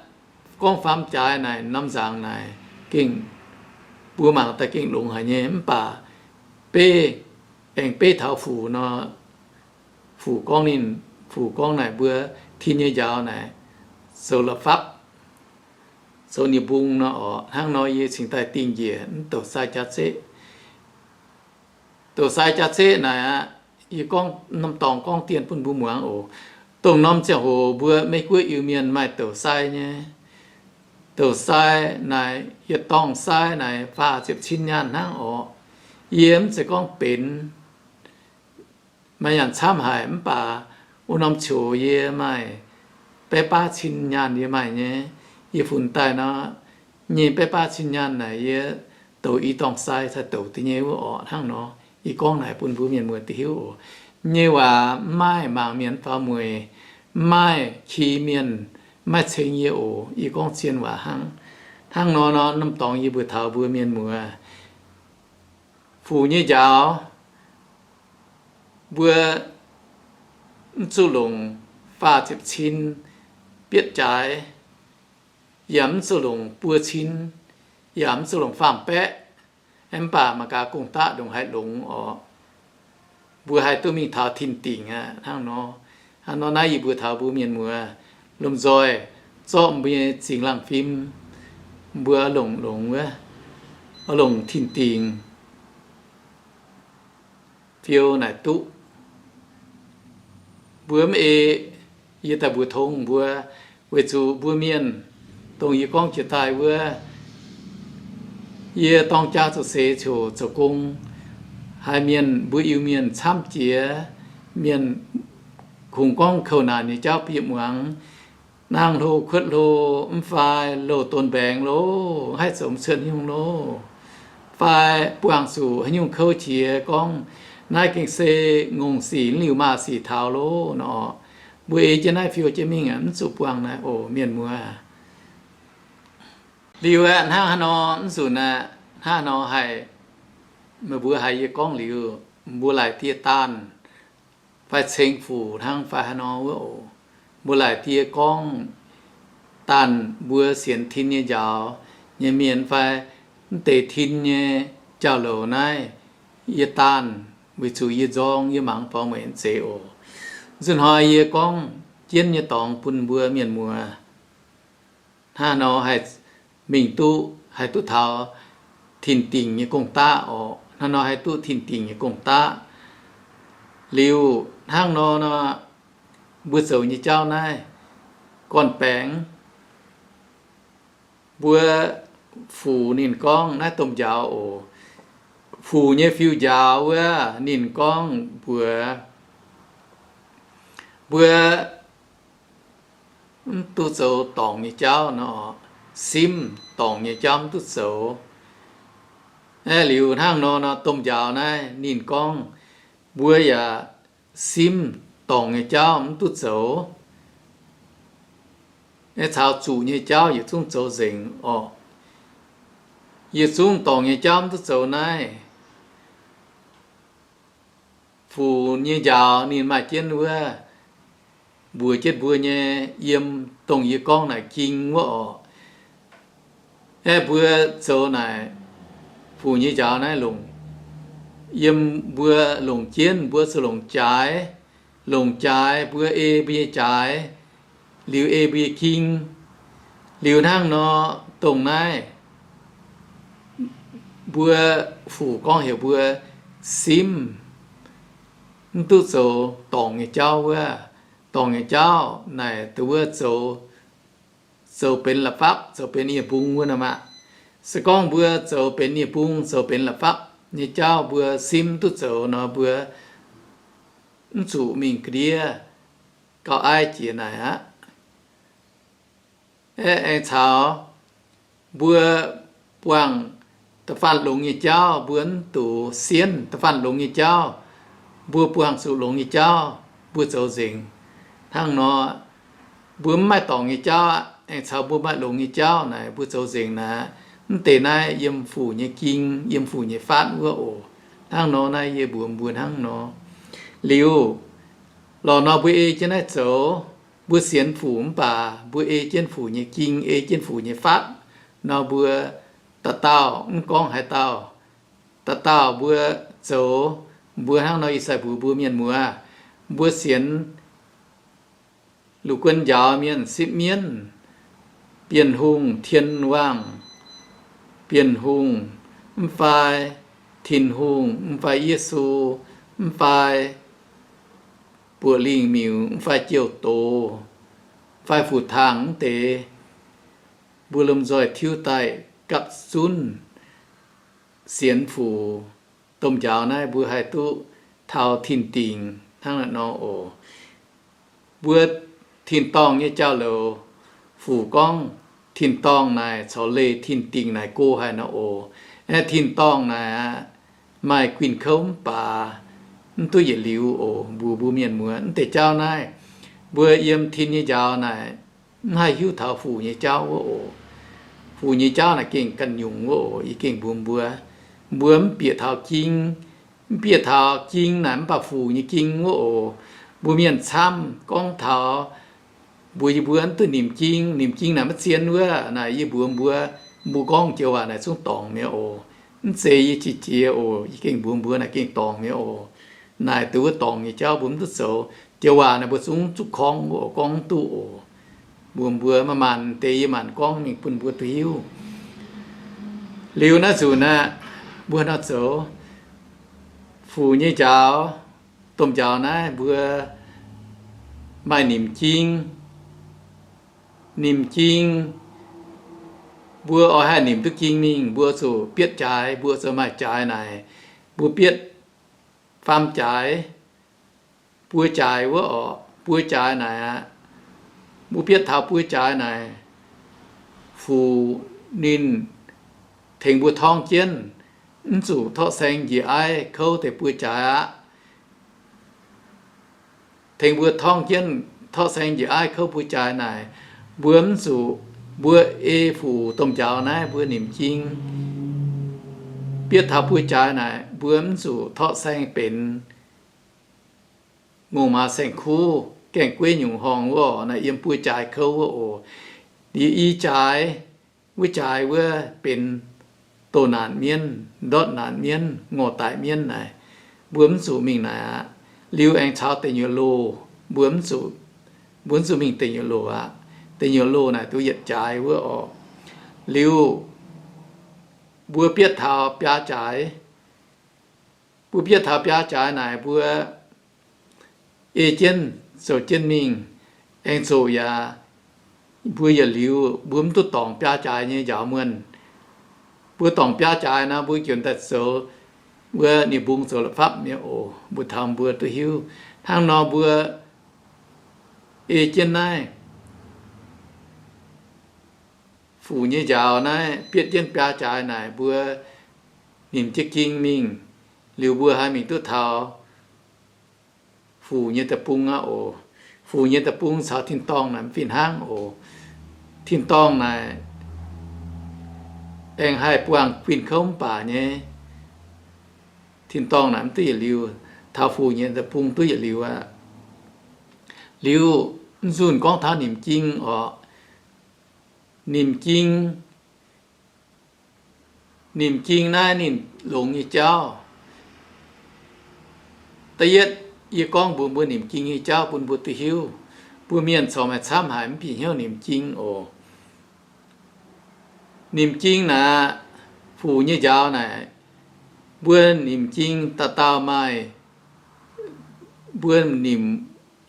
gorngv faam jaaix naaic norm nzaangc naaic gengh, mbuo mangc daaih gengh longx haic nyei. Mv baac beiv, aengx beiv taux fuc nor, fuc gorngv ninh, fuc gorngv naaic mbuo tin nyei njaaux naaic zoux la'fapv, zoux nyei mbung nor orqc. Hnangv nor yie cingx daaih dingh njiec mv douc sai jaax-zeqv. Douc sai jaax-zeqv naaic aqv, yie gorngv norm dorngx gorngv dien bun mbuo muangx oc. Dongh norm ziangh hoc mbuo Meiv Guoqv Iu-Mienh maaih douc sai nyei. Douc sai naaic, yietc dorngh sai naaic faah ziepc cin nyaanh hnangv orqc. Yie mv zeiz gorngv benx maaih nyaanh camv haic mv baac wuov norm coc yie maaih baeqv baav cin nyaanh yie maaih nyei. Yie funx daaih nor, nyei baeqv baav cin nyaanh naaic yie douc i dorngh sai cai douc deix nyei wuov orqc. Hnangv nor, yie gorngv naaic bun mbuo mienh muoz deix hiuv oc. Nyei waac mv maaih mangc mienh faaux mueic, mv maaih ki mienh, mv maaih ceng yie oc. Yie gorngv zien waac hnangv. Hnangv nor nor, norm dorngx yie mbuox taux mbuo mienh muoz, fuc nyei njaaux, mbuo mv zuqc longc faah ziepc cin bietv jaaix, yaac mv zuqc longc buo cin, yaac mv zuqc longc faam-baeqv. Mv baac mangc gaax gong-daqv ndongc haaix longx orqc, mbuo haih duqv mingh taux tin-dingc aqv. Hnangv nor, hnangv nor naaiv yie mbuox taux mbuo mienh muoz, lomh nzoih zorqv mbuo nyei zingh laangh fim, mbuo longc, longc wuov, longc tin-dingc fiou naaic duqv. Mbuo mv ei yie daaih mbuox tongx mbuo, weic zuqc mbuo mienh dongh yie gorngv jiex daaih wuov, yie dorng jaa zoux seix ziouc zoux gong, haiz mienh mbuo Iu-Mienh camv jiex, mienh kungx gorngv kouv naanc nyei jauv bieqc muangx, nangh hlo kuotv hlo, mv fai louh donx mbaengx loh, haih zoux mv cuotv nyungc loh, fai buangh zuqc haaix nyungc kouv jiex gorngv, naaiv gengh se ngongh sic liuz maaz sic taux loh nor. Mbuo ei jienv naaiv fiou jienv mingh aqv, mv zuqc buangh naaiv oc, mienh muoz. Liuz aeqv, hnangv haaix nor mv nzunc aeqv, hnangv haaix nor haih, meih mbuo haiz yie gorngv liuz, mbuo laaic die daanh fai ceng fuc hnangv fai haaix nor wuov oc. Mbuo laaic die gorngv daanh mbuo sienx tin nyei njaaux nyei mienh fai mv deix tin nyei jauv-louc naaiv, yie daanh weic zuqc yie nzorng, yie mangc faaux meih mv zeiz oc. Nzunc hnoi yie gorngv jienv nyei dorngx bun mbuo mienh muoz. Hnangv nor haih mingh duqv, haih duqv taux tin-dingc nyei gong-daqv oc. Hnangv nor haih duqv tin-dingc nyei gong-daqv. Liuz hnangv nor nor, mbuo zoux nyei jauv naaiv, gorn-baengx, mbuo fuc ninh gorngv naaiv domh njaaux oc. Fuc nyei fiuv-njaaux wuov ninh gorngv mbuox mbuo mv duqv zoux dorngc nyei jauv nor, simv dorngc nyei jauv mv duqv zoux. Aeqv, liuz hnangv nor nor, domh njaaux naaiv ninh gorngv mbuo yaac simv dorngc nyei jauv mv duqv zoux. Aeqv, caux zuqc nyei jauv yietc zungv zoux nzengc orqc. Yietc zungv dorngc nyei jauv mv duqv zoux naaiv, fuc nyei njaaux ninh maaih jienv wuov, mbuox jienv mbuo nyei yiem dongh yie gorngv naaic ging wuov orqc. Aeqv, mbuo zoux naaic fuc nyei njaaux naaiv longc, yiem mbuo longc jienv, mbuo zuqc longc jaaix, longc jaaix, mbuo ei mbuo nyei jaaix, liuz ei mbuo nyei ging. Liuz hnangv nor, dongh naaiv mbuo fuc gorngv heuc mbuo simv mv duqv zoux dorngc nyei jauv wuov. Dorngc nyei jauv naaic dongh wuov zoux, zoux benx la'fapv, zoux benx nie-mbung wuov nor maah. Se gorngv mbuo zoux benx nie-mbung, zoux benx la'fapv nyei jauv mbuo simv mv duqv zoux nor, mbuo mv zuqc mingh ga'ndiev gauh aiv jiex naaic aqv. Aeqv, aengx caux mbuo buangh da'faanh longx nyei jauv, mbuo mv duqv sienv da'faanh longx nyei jauv, mbuo buangh zuqc longx nyei jauv mbuo zoux nzengc. Hnangv nor, mbuo mv maaih dorngc nyei jauv aqv. Aengx caux mbuo maaih longx nyei jauv naaic mbuo zoux nzengc naaic, mv deix naaiv yiem fuc nyei ging, yiem fuc nyei faatv wuov oc. Hnangv nor naaiv yie mbuox mbuo hnangv nor. Liuz, lorqc nor mbuo ei jienv naaiv zoux, mbuo sienx fuc mv baac mbuo ei jienv fuc nyei ging, ei jienv fuc nyei faatv nor, mbuo dauh dauh mv gorngv haaix dauh, dauh dauh mbuo zoux, mbuo hnangv nor ih sai mbuox mbuo mienh muoz, mbuo sienx Lungh Guon Njaaux mienh sipv mienv, Bienh Hungh, Tien Wangh, Bienh Hungh, mv fai Tin-Hungh, mv fai Yesu, mv fai Buoqc Lingh Miuc, mv fai Jouh Doz, fai Fu Tangh mv deix, mbuo lomh nzoih tiuv daaih gapv zunv sienx fuc domh njaaux naaiv mbuo haih duqv taux tin-dingc hnangv naaiv nor oc. Mbuo tin-dorngh nyei jauv-louc, fuc gorngv tin-dorngh naaic corc leih tin-dingc naaic go haic nor oc. Aeqv, tin-dorngh naaic aqv, maaih guinh kouv mv baac mv duqv yietc liuz oc. Mbuox mbuo mienh muoz, mv deix jauv naaiv, mbuo yiem tin nyei njaaux naaic mv haih hiuv taux fuc nyei jauv wuov oc. Fuc nyei jauv naaic gengh ganh nyungc wuov oc. Yie gengh mbuox mbuo, mbuo mv bieqc taux ging, mv bieqc taux ging naaic mv baac fuc nyei ging wuov oc. Mbuo mienh camv gorngv taux mbuox yie mbuo mv duqv nimc ging, nimc ging naaic maiv zien wuov. Naaic yie mbuox mbuo, mbuo gorngv joux waac naaic zungv dorngc mi'aqv oc. Mv zeiz yie qiex jiez oc. Yie gengh mbuox mbuo naaic gengh dorngc mi'aqv oc. Naaic dongh wuov dorngc nyei jauv mbuo mv duqv zoux. Joux waac naaic mbuo zungv zuqc korngv wuov oc, gorngv mv duqv oc. Mbuox mbuo, maaih maanc deix yie maanc gorngv mingh bun mbuo duqv hiuv. Liuz naaiv nzunc aeqv, mbuo nor zoux fuc nyei njaaux, domh njaaux naaiv mbuo maaih nimc ging. Nimc ging Mbuo oix haih nimc duqv ging mingh, mbuo zuqc bietv jaaix, mbuo zuqc maaih jaaix naaic. Mbuo bietv faam jaaix, buo jaaix wuov orqc, buo jaaix naaic aqv. Mbuo bietv taux buo jaaix naaic, Fuc ninh tengx mbuo torngv jienv, mv zuqc torqv saeng njiec aiv kouv deix buo jaaix aqv. Tengx mbuo torngv jienv torqv saeng njiec aiv kouv buo jaaix naaic, mbuo mv zuqc, mbuo ei Fuc domh njaaux naaiv mbuo nimc jing bietv taux buo jaaix naaic, mbuo mv zuqc torqv saeng benx ngongh maaz saeng-kuv, gaengh gueiv nyungc horngh wuov orqc, naaic yiem buo jaaix kouv wuov oc. Liuz i jaaix, wuov jaaix wuov benx doh naanc mienv, ndortv naanc mienv, ngorc-daic mienv naaic, mbuo mv zuqc mingh naaic aqv. Liuz aengx caux deic nyuoqc loh, mbuo mv zuqc, mbuo mv zuqc mingh deic nyuoqc loh aqv. Deic nyuoqc loh naaic duqv yietc jaaix wuov orqc. Liuz mbuo bietv taux biaa jaaix, mbuo bietv taux biaa jaaix naaic mbuo ei jienv zoux jienv mingh, aengx zoqc yaac mbuo yietc liuz mbuo mv duqv dorngc biaa jaaix nyei njaaux muonh. Mbuo dorngc biaa jaaix nor, mbuo jiex daaih zoux wuov, ninh mbungv zoux la'fapv nyei oc. Mbuo taux mbuo duqv hiuv hnangv nor, mbuo ei jienv naaiv Fuc nyei njaaux naaiv bietv jienv biaa jaaix naaic, mbuo nimc jienv ging mingh, liuz mbuo haih mingh duqv taux Fuc nyei deic-bung aqv oc. Fuc nyei deic-bung caux tin-dorngh naaic mv fih hnangv oc. Tin-dorngh naaic aengx haih buangh fin-kouv mv baac nyei, tin-dorngh naaic mv duqv yietc liuz, taux Fuc nyei deic-bung duqv yietc liuz aqv. Liuz, nzunc gorngv taux nimc jing orqc. Nimc jing, nimc jing naaiv ninh longx nyei jauv. Da'yietv, yie gorngv mbuox mbuo nimc jing nyei jauv bun mbuo duqv hiuv. Mbuo mienh corc maaih camv haic mv bieqc hnyouv nimc jing oc. Nimc jing naaic, Fuc nyei njaaux naaic, mbuo nimc jing dauh dauh maaih, mbuo nimc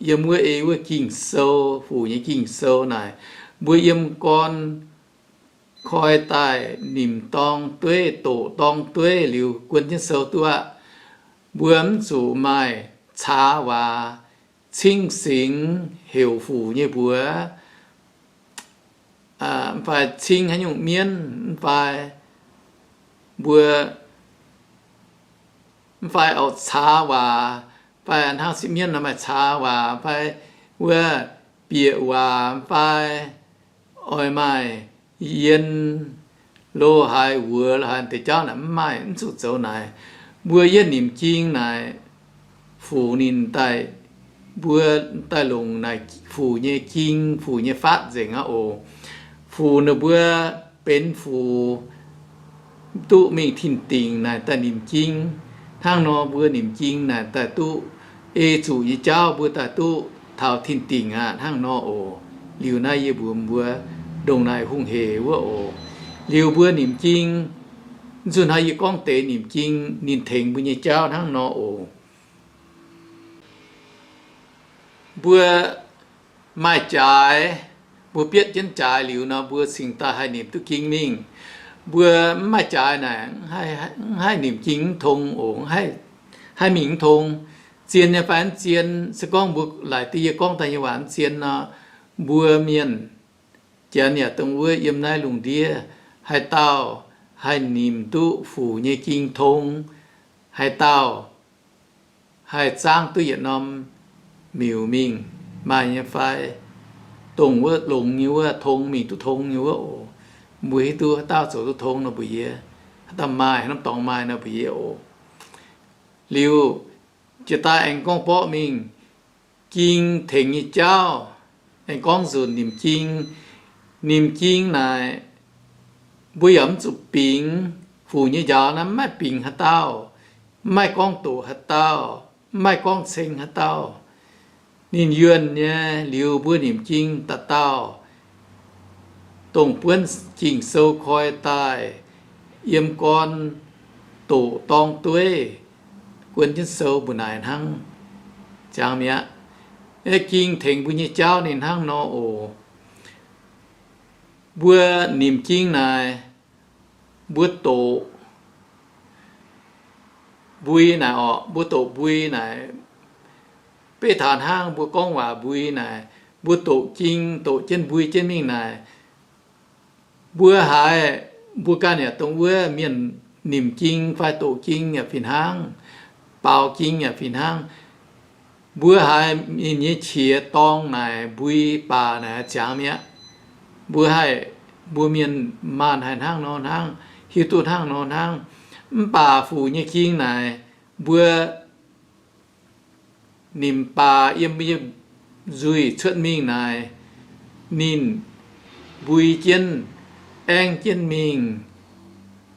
yiem wuov ei wuov Ging-Sou, Fuc nyei Ging-Sou naaic, mbuo yiem gorn koi daaih nimc dorng dueiv, doqc dorng dueiv liuz guon jienv sou duqv aqv. Mbuo mv zuqc maaih caax waac cingv singx heuc Fuc nyei mbuox, mv fai cingv haaix nyungc mienv, mv fai mbuo, mv fai auv-caax waac, fai hnangv sipv mienv nor maaih caax waac, fai wuov bieqc waac, fai oix maaih yien lo haaix wuox lo haaix deix jauv naaic mv maaih, mv zuqc zoux naaic. Mbuo yietv nimc jing naaic, Fuc ninh daaih, mbuo daaih longc naaic Fuc nyei jing, Fuc nyei faatv nzengc aqv oc. Fuc ninh mbuo benx Fuc duqv mingh tin-dingc naaic daaih nimc jing. Hnangv nor mbuo nimc jing naaic daaih duqv ei zuqc nyei jauv mbuo daaih duqv taux tin-dingc aqv hnangv nor oc. Liuz naaiv yie mbuox mbuo ndongc naaic hungh hec wuov oc. Liuz mbuo nimc jing, nzunc hnoi yie gorngv deix nimc jing ninh tengx mbuo nyei jauv hnangv nor oc. Mbuo maaih jaaix, mbuo bietv jienv jaaix liuz nor, mbuo cingx daaih haih nimc duqv jing mingh. Mbuo mv maaih jaaix naaic, mv haih nimc jing mv tong oc, haih mingh mv tong. Zien nyei fai mv zien, se gorngv mbuo laaic diuh yie gorngv daaih nyei waac mv zien nor, mbuo mienh janx yaac dongh wuov yiem naaiv lungh ndiev, haaix dauh haih nimc duqv Fuc nyei jing tong, haaix dauh haih zaangv duqv yietc norm miuc mingh, maaih nyei fai? Dongh wuov longx nyei wuov tong mingh duqv tong nyei wuov oc. Mbuo hiuv duqv haaix dauh zoux duqv tong nor mbuox yie, haaix dauh maaih, haaix norm dorngx maaih nor mbuox yie oc. Liuz, jiex daaih aengx gorngv borqv mingh, jing tengx nyei jauv, aengx gorngv nzunc nimc jing. Nimc jing naaic, mbuo yaac mv zuqc bingx. Fuc nyei njaaux naaiv mv maaih bingx haaix dauh, mv maaih gorngv doqc haaix dauh, mv maaih gorngv ceng haaix dauh. Ninh yuonh nyei liuz mbuo nimc jing dauh dauh, dongh buonv Ging-Sou koi daaih, yiem gorn doqc dorng dueiv, guon jienv sou mbu'naaic hnangv. Ziangx mi'aqv. Ging tengx mbuo nyei jauv ninh hnangv nor oc. Mbuo nimc jing naaic, mbuo doqc mbui naaic orqc, mbuo doqc mbui naaic, beiv taux hnangv mbuo gorngv waac mbui naaic, mbuo doqc jing, doqc jienv mbui jienv mingh naaic, mbuo haiz, mbuo ganh yaac dongh wuov mienh nimc jing fai doqc jing yaac fih hnangv, baaux jing yaac fih hnangv. Mbuo haiz ninh nyei qiex dorng naaic mbui baac naaic ziangx mi'aqv. Mbuo haih, mbuo mienh maanh haih hnangv nor hnangv, hiuv duqv hnangv nor hnangv. Mv baac fuc nyei jing naaic, mbuo nimc baac yiem, yiem nzuih cuotv mingh naaic, ninh mbui jienv, aengv jienv mingh,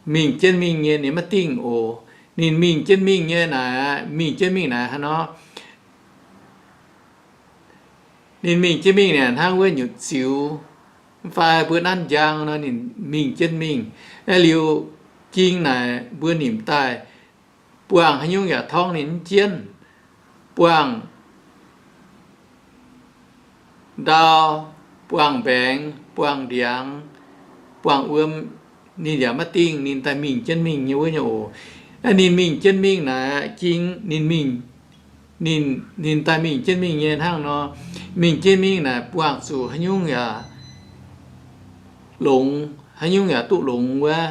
mingh jienv mingh nyei ninh maiv dingh oc. Ninh mingh jienv mingh nyei naaic, mingh jienv mingh naaic hnangv nor, ninh mingh jienv mingh naaic hnangv wuov nyutc ziux, mv fai mbuo nanv njang nor ninh mingh jienv mingh. Aeqv, liuz jing naaic mbuo nimc daaih, buangh haaix nyungc yaac torngv ninh mv jienv. Buangh ndau, buangh mbaengx, buangh ndiangx, buangh wuom, ninh yaac maiv dingh, ninh daaih mingh jienv mingh nyei wuov nyei oc. Aeqv, ninh mingh jienv mingh naaic jing, ninh mingh, ninh, ninh daaih mingh jienv mingh nyei hnangv nor, mingh jienv mingh naaic buangh zuqc haaix nyungc yaac longx, haaix nyungc yaac duqv longx wuov.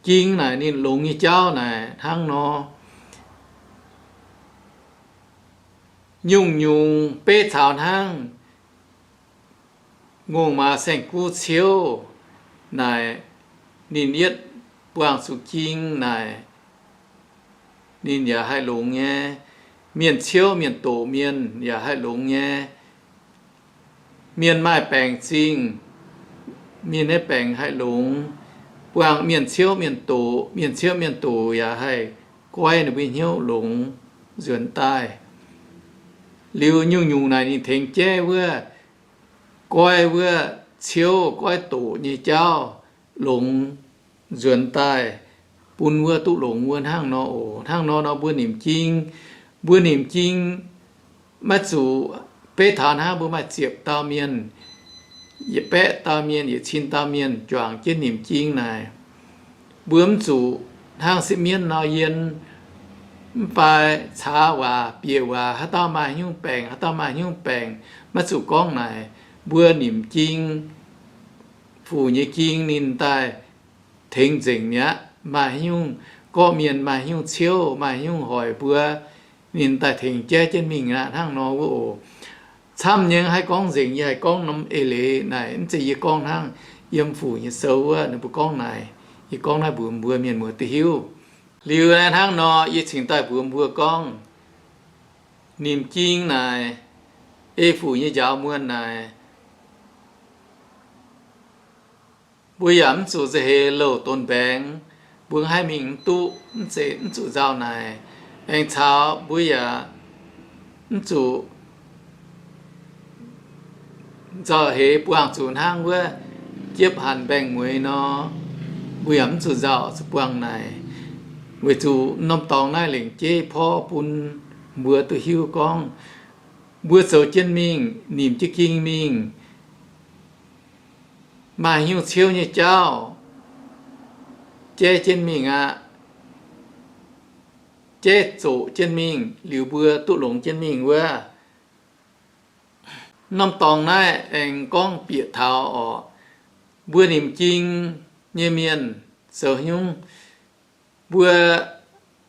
Jing naaic ninh longx nyei jauv naaic hnangv nor, nyungc-nyungc beiv caux hnangv ngongh maaz saeng-kuv ciouv naaic, ninh yietv buangh zuqc jing naaic, ninh yaac haih longx nyei. Mienh ciouv mienh doqc mienh yaac haih longx nyei. Mienh maaih baengc zingh, mienh nyei baengc haih longx. Buangh mienh ciouv mienh doqc, mienh ciouv mienh doqc yaac haih goiv ninh mbuo hnyouv longx nzuonx daaih. Liuz nyungc-nyungc naaic ninh tengx jaiv wuov, goiv wuov ciouv goiv doqc nyei jauv longx nzuonx daaih, bun wuov duqv longx wuov hnangv nor oc. Hnangv nor nor mbuo nimc jing, mbuo nimc jing maiv zuqc beiv taux hnangv mbuo maaih ziepc dauh mienh, yietc baeqv dauh mienh, yietc cin dauh mienh juangc jienv nimc jing naaic. Mbuo mv zuqc hnangv sipv mienv nor yien, mv fai caax waac bieqc waac, haaix dauh maaih haaix nyungc baengc, haaix dauh maaih haaix nyungc baengc, maiv zuqc gorngv naaic. Mbuo nimc jing, fuc nyei jing ninh daaih tengx nzengc mi'aqv. Maaih haaix nyungc gorqv-mienh, maaih haaix nyungc ciouv, maaih haaix nyungc hoic mbuo, ninh daaih tengx jaiv jienv mingh aqv. Hnangv nor wuov oc. Camv nyei haih gorngv nzengc, yie haih gorngv norm eix leiz naaic, mv zeiz yie gorngv hnangv. Yiem fuc nyei sou wuov ninh mbuo gorngv naaic, yie gorngv naaiv mbuox mbuo mienh muoz duqv hiuv. Liuz naaiv hnangv nor yie cingx daaih mbuox mbuo gorngv, nimc jing naaic, ei fuc nyei njaaux muonh naaic, mbuo yaac mv zuqc nzauh heix louh donx mbaengx, mbuo haih mingh mv duqv, mv zeiz mv zuqc nzauh naaic. Aengx caux mbuo yaac mv zuqc nzauh heix buangh zuqc hnangv wuov jiepv hanc mbaengx-mueiz nor, mbuo yaac mv zuqc nzauh zuqc buangh naaic. Weic zuqc norm dorngx naaiv lengc jeiv porv bun mbuo duqv hiuv gorngv, mbuo zoux jienv mingh, nimc jienv jing mingh, maaih haaix nyungc ciouv nyei jauv jaiv jienv mingh aqv, jaiv zoqc jienv mingh liuz mbuo duqv longx jienv mingh wuov. Norm dorngx naaiv aengx gorngv bieqc taux orqc, mbuo nimc jing nyei mienh zoux haaix nyungc, mbuo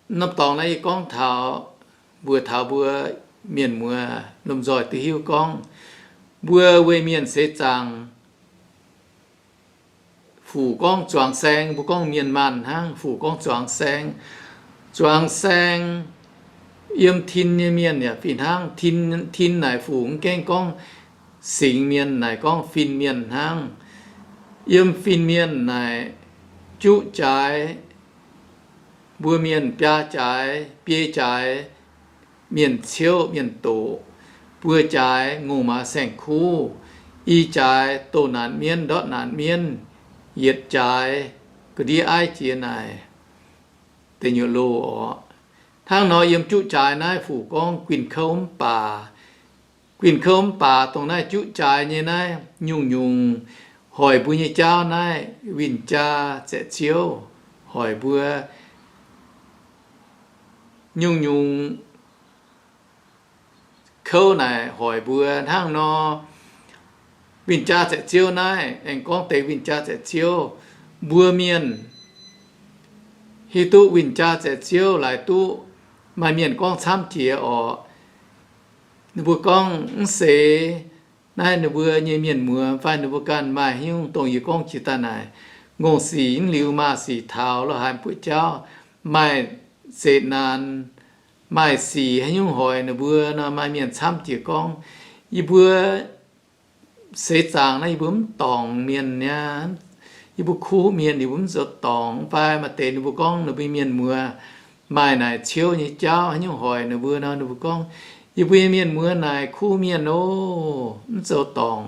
norm dorngx naaiv yie gorngv taux, mbuox taux mbuo mienh muoz lomh nzoih duqv hiuv gorngv, mbuo weic mienh seix zaangc, fuc gorngv zuangx saeng, mbuo gorngv mienh maanh hnangv, fuc gorngv zuangx saeng. Zuangx saeng, yiem tin nyei mienh yaac fih hnangv. Tin, tin naaic fuc mv gaengh gorngv singx mienh, naaic gorngv fin mienh hnangv. Yiem fin mienh naaic juqv jaaix, mbuo mienh biaa jaaix, biei jaaix, mienh ciouv mienh doqc, buo jaaix ngongh maaz saeng-kuv, i jaaix doh naanc mienv ndortv naanc mienv, yietc jaaix ga'ndiev aiv jiex naaic deic nyuoqc loh orqc. Hnangv nor yiem juqv jaaix naaiv fuc gorngv guinh kouv mv baac. Guinh kouv mv baac dongh naaiv juqv jaaix nyei naaiv nyungc-nyungc hoic mbuo nyei jauv naaiv, win-jaa zaeqc-ziouv hoic mbuo nyungc-nyungc kouv naaic hoic mbuo hnangv nor. Win-jaa zaeqc-ziouv naaiv aengx gorngv deix win-jaa zaeqc-ziouv, mbuo mienh hiuv duqv win-jaa zaeqc-ziouv laaix duqv maaih mienh gorngv camv jiex orqc. Ninh mbuo gorngv mv zeiz naaiv ninh mbuo nyei mienh muoz fai ninh mbuo ganh maaih haaix nyungc, dongh yie gorngv jiex daaih naaic, ngongh sic mv liuz maaz sic taux lo haaix buoqc jauv, maaih zeqc naanc, maaih sic haaix nyungc hoic ninh mbuo nor, maaih mienh camv jiex gorngv, yie mbuo seix zaangc naaiv yie mbuo mv dorngc mienh niaa, yie mbuo kuv mienh yie mbuo mv zoux dorngc. Fai maaih deix ninh mbuo gorngv ninh mbuo mienh muoz maaih naaic ciouv nyei jauv haaix nyungc hoic ninh mbuo nor, ninh mbuo gorngv, yie mbuo nyei mienh muoz naaic kuv mienh oc, mv zoux dorngc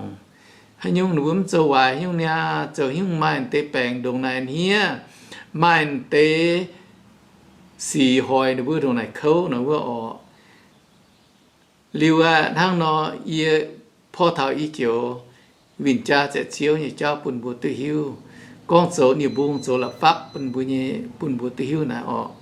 haaix nyungc, ninh mbuo mv zoux waaic haaix nyungc niaa, zoux haaix nyungc maaih deix baengc ndongc naaic hniev, maaih deix sic hoic ninh mbuo ndongc naaic kouv nor wuov orqc. Liuz aqv, hnangv nor yie porv taux i joux win-jaa zaeqc-ziouv nyei jauv bun mbuo duqv hiuv, gorngv zoux nie-mbung zoux la'fapv bun mbuo nyei, bun mbuo duqv hiuv naaic orqc.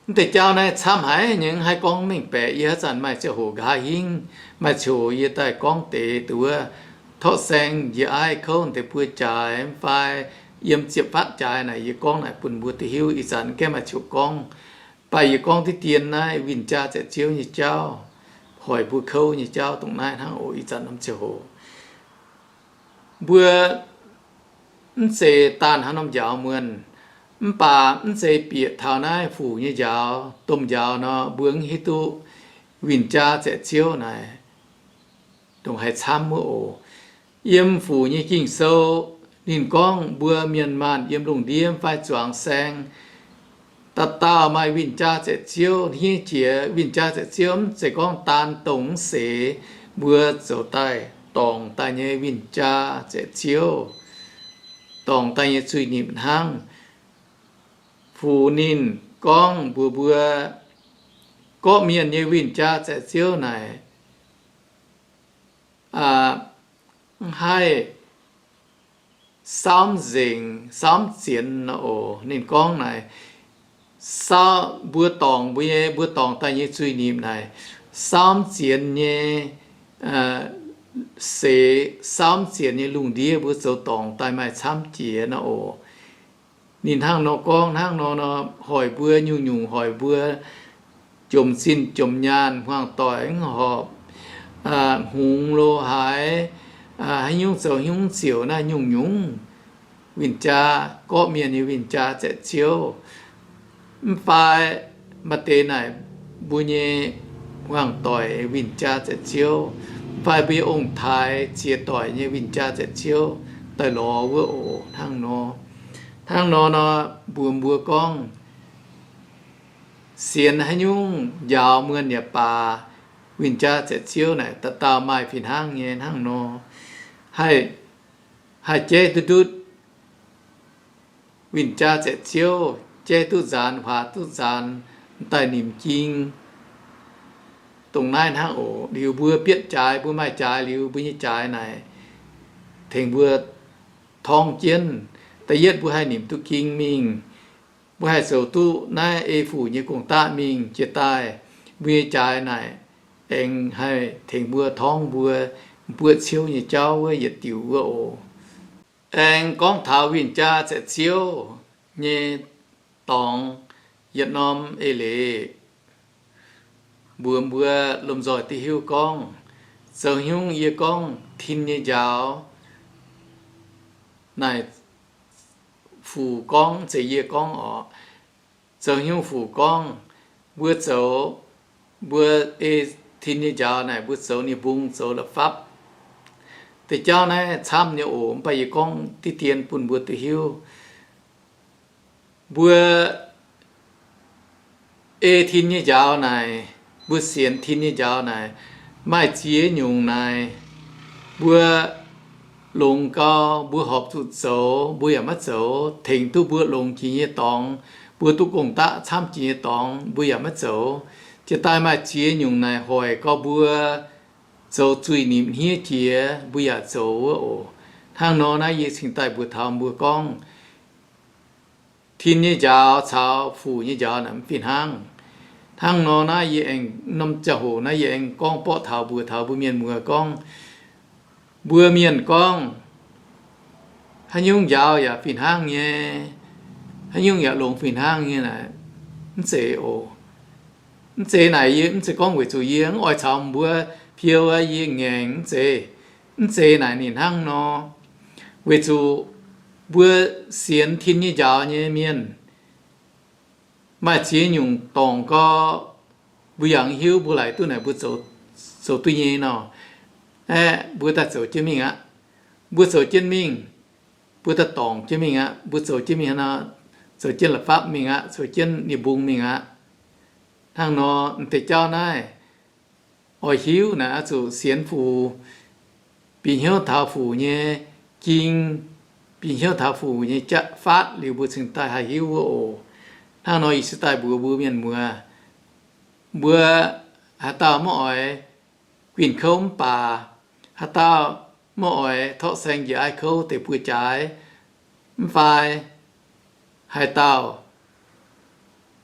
Mv deix jauv naaiv camv haic nyei, haih gorngv mengh baeqc. Yie haaix zanc maaih ziangh hoc nqa'haav hingv maaih ziangh hoc yie daaih gorngv deix duqv wuov torqv saeng njiec aiv kouv deix buo jaaix mv fai yiem ziepc fatv jaaix naaic yie gorngv naaic bun mbuo duqv hiuv. Ih zanc gaengh maaih ziouc gorngv, baac yie gorngv diqv dien naaiv win-jaa zaeqc-ziouv nyei jauv, hoic mbuo kouv nyei jauv dongh naaiv hnangv oc. Ih zanc norm ziangh hoc mbuo mv zeiz daanh hnangv norm njaaux muonh, mv baac mv zeiz bieqc taux naaiv fuc nyei njaaux, domh njaaux nor mbuo mv hiuv duqv win-jaa zaeqc-ziouv naaic ndongc haaix camv wuov oc. Yiem fuc nyei Ging-Sou ninh gorngv mbuo mienh maanh yiem lungh ndiev fai zuangx saeng, dauh dauh maaih win-jaa zaeqc-ziouv hniev jiex. Win-jaa zaeqc-ziouv mv zeiz gorngv daan dongh mv seix mbuo zoux daaih dorngc daaih nyei win-jaa zaeqc-ziouv, dorngc daaih nyei zuiz-nipc hnangv. Fuc ninh gorngv mbuox mbuo, gorqv-mienh nyei win-jaa zaeqc-ziouv naaic mv haih saamv nzengc, saamv zienx nor oc. Ninh gorngv naaic, saamv, mbuo dorngc mbuo nyei, mbuo dorngc daaih nyei zuiz-nipc naaic, saamv zienx nyei seix, saamv zienx nyei lungh ndiev mbuo zoux dorngc daaih maaih camv jiex nor oc. Ninh hnangv nor gorngv, hnangv nor nor hoic mbuo nyungc-nyungc, hoic mbuo jomc zinh jomc nyaanh, hmuangx doic mv horpc, hngongx lo haaix, haaix nyungc zoux haaix nyungc ziouc naaiv nyungc-nyungc win-jaa, gorqv-mienh nyei win-jaa zaeqc-ziouv. Mv fai maaih deix naaic mbuo nyei hmuangx doic win-jaa zaeqc-ziouv, mv fai mbuo nyei ong-taaix ziex doic nyei win-jaa zaeqc-ziouv daaih lorz wuov oc. Hnangv nor, hnangv nor nor, mbuox mbuo gorngv, sienx haaix nyungc njaaux muonh yaac baac, win-jaa zaeqc-ziouv naaic dauh dauh maaih fih hnangv nyei. Hnangv nor, haih, haih jaiv duqv ndutv win-jaa zaeqc-ziouv, jaiv duqv nzaanx, huaax duqv nzaanx, daaih nimc ging. Dongh naaiv hnangv oc. Liuz mbuo bietv jaaix, mbuo maaih jaaix liuz, mbuo nyei jaaix naaic tengx mbuo torngv jienv. Da'yietv mbuo haih nimc duqv ging mingh, mbuo haih zoux duqv naaiv ei fuc nyei gong-daqv mingh jiex daaih, mbuo nyei jaaix naaic aengx haih tengx mbuo torngv mbuo buoqv ciouv nyei jauv wuov yietc diuc wuov oc. Aengx gorngv taux win-jaa zaeqc-ziouv nyei dorngx yietc norm eix leiz, mbuox mbuo lomh nzoih duqv hiuv gorngv, zoux haaix nyungc yie gorngv tin nyei njaaux naaic, fuc gorngv, mv zeiz yie gorngv orqc. Zoux haaix nyungc fuc gorngv, mbuo zoux, mbuo ei tin nyei njaaux naaic mbuo zoux nie-mbung zoux la'fapv. Deix jauv naaiv camv nyei oc, mv baac yie gorngv diqv dien bun mbuo duqv hiuv. Mbuo ei tin nyei njaaux naaic, mbuo sienx tin nyei njaaux naaic, maaih ziex nyungc naaic, mbuo longx gau, mbuo horpc zuqc zoux, mbuo yaac maiv zoux. Tengx duqv mbuo longx jiex nyei dorngx, mbuo duqv gong-daqv camv jiex nyei dorngx, mbuo yaac maiv zoux. Jiex daaih maaih ziex nyungc naaic hoic gau mbuo zoux zuiz-nimc hniev jiex, mbuo yaac zoux wuov oc. Hnangv nor naaiv yie cingx daaih mbuox taux mbuo gorngv, tin nyei njaaux caux fuc nyei njaaux naaic mv fih hnangv. Hnangv nor naaiv yie aengx norm ziangh hoc naaiv yie aengx gorngv borqv taux mbuox taux mbuo mienh muoz gorngv, mbuo mienh gorngv, haaix nyungc njaaux yaac fih hnangv nyei, haaix nyungc yaac longx fih hnangv nyei naaic, mv zeiz oc. Mv zeiz naaic yie mv zeiz gorngv weic zuqc yie mv oix caux mbuo piou, yie ngaengc, mv zeiz. Mv zeiz naaic ninh hnangv nor. Weic zuqc mbuo sienx tin nyei njaaux nyei mienh maaih ziex nyungc dorngc gau, mbuo yaac mv hiuv mbuo laaic duqv naaic mbuo zoux duqv nyei nor, aeqv, mbuo daaih zoux jienv mingh aqv. Mbuo zoux jienv mingh, mbuo daaih dorngc jienv mingh aqv. Mbuo zoux jienv mingh nor, zoux jienv la'fapv mingh aqv, zoux jienv nie-mbung mingh aqv. Hnangv nor, m'deix jauv naaiv oix hiuv naaic oix zuqc sienx fuc, bieqc hnyouv taux fuc nyei ging, bieqc hnyouv taux fuc nyei jatv faatv liuz mbuo cingx daaih haih hiuv wuov oc. Hnangv nor ih se daaih mbuox mbuo mienh muoz, mbuo haaix dauh maiv oix guinh kouv mv baac, haaix dauh maiv oix torqv saeng njiec aiv kouv deix buoz jaaix, mv fai haaix dauh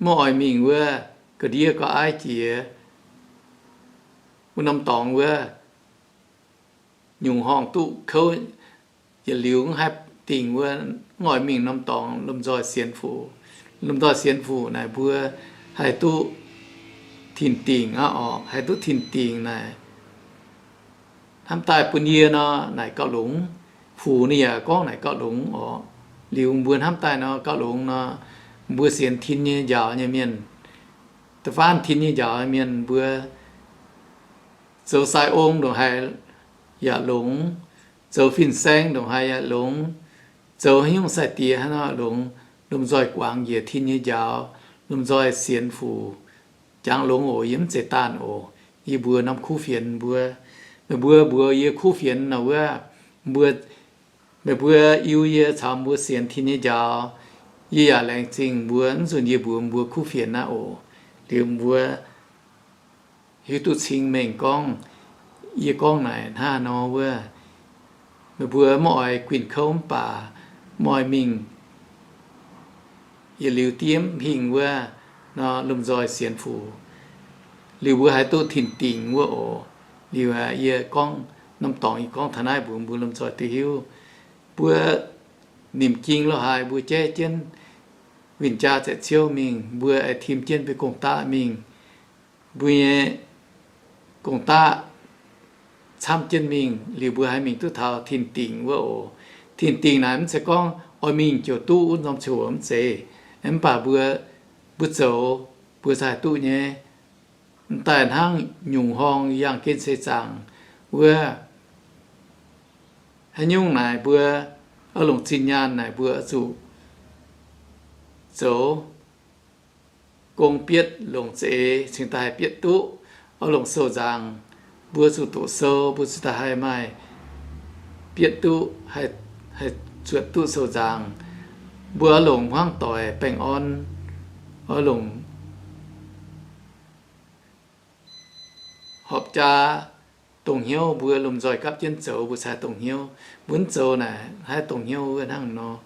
maiv oix mingh wuov ga'ndiev ga'aiv jiex wuov norm dorngx wuov, nyungc horngh duqv kouv yietc liuz mv haih dingc wuov, mv oix mingh norm dorngx, lomh nzoih sienx fuc. Lomh nzoih sienx fuc naaic mbuo haih duqv tin-dingc aqv orqc. Haih duqv tin-dingc naaic hnamv daaih bun yie nor naaic gauh longx. Fuc ninh yaac gorngv naaic gauh longx orqc. Liuz mbuo hnamv daaih nor gauh longx nor, mbuo sienx tin nyei njaaux nyei mienh, da'faanh tin nyei njaaux nyei mienh mbuo zoux sai ong ndongc haaix yaac longx, zoux fin-saeng ndongc haaix yaac longx, zoux haaix nyungc sai-diex hnangv nor longx, lomh nzoih guangc njiec tin nyei njaaux, lomh nzoih sienx fuc. Jangx longx oc, yie mv zeiz daanh oc. Yie mbuox norm kuv fienx mbuo, meih mbuo mbuox yie kuv fienx nor wuov, mbuo, meih mbuo iu yie caux mbuo sienx tin nyei njaaux, yie yaac laengz zingh mbuo. Mv nzunc yie mbuox mbuo kuv fienx naaiv oc. Liuz mbuo hiuv duqv cing mengh gorngv yie gorngv naaic hnangv nor wuov, meih mbuo maiv oix guinh kouv mv baac maiv oix mingh yietc liuz diemv hingh wuov nor, lomh nzoih sienx fuc. Liuz mbuo haih duqv tin-dingc wuov oc. Liuz yie gorngv norm dorngx yie gorngv taux naaiv mbuox mbuo lomh nzoih duqv hiuv. Mbuo nimc ging lo haaix mbuo jaiv jienv win-jaa zaeqc ciouv mingh, mbuo aengx tim jienv mbuo gong-daqv mingh. Mbuo nyei gong-daqv camv jienv mingh liuz mbuo haih mingh duqv taux tin-dingc wuov oc. Tin-dingc naaic mv zeiz gorngv oix mingh ziouc duqv wuov norm ziangh hoc mv zeiz. Mv baac mbuo, mbuo zoux, mbuo za'gengh duqv nyei. M'daaih hnangv nyungc horngh yangh gen seix zaangc wuov, haaix nyungc naaic mbuo oix longc zinh nyaanh naaic mbuo oix zuqc zoux gong bietv longc za'eix cingx daaih haih bietv duqv. Oix longc sou-nzaangc mbuo zuqc doqc sou, mbuo cingx daaih haih maaih bietv duqv, haih zuotc duqv sou-nzaangc. Mbuo oix longc hmuangv doic baengh orn, oix longc horpc jaa dongh hnyouv, mbuo lomh nzoih gapv jienv zoux mbuo cingx dongh hnyouv. Mbuo mv zoux naaic haih dongh hnyouv wuov hnangv nor.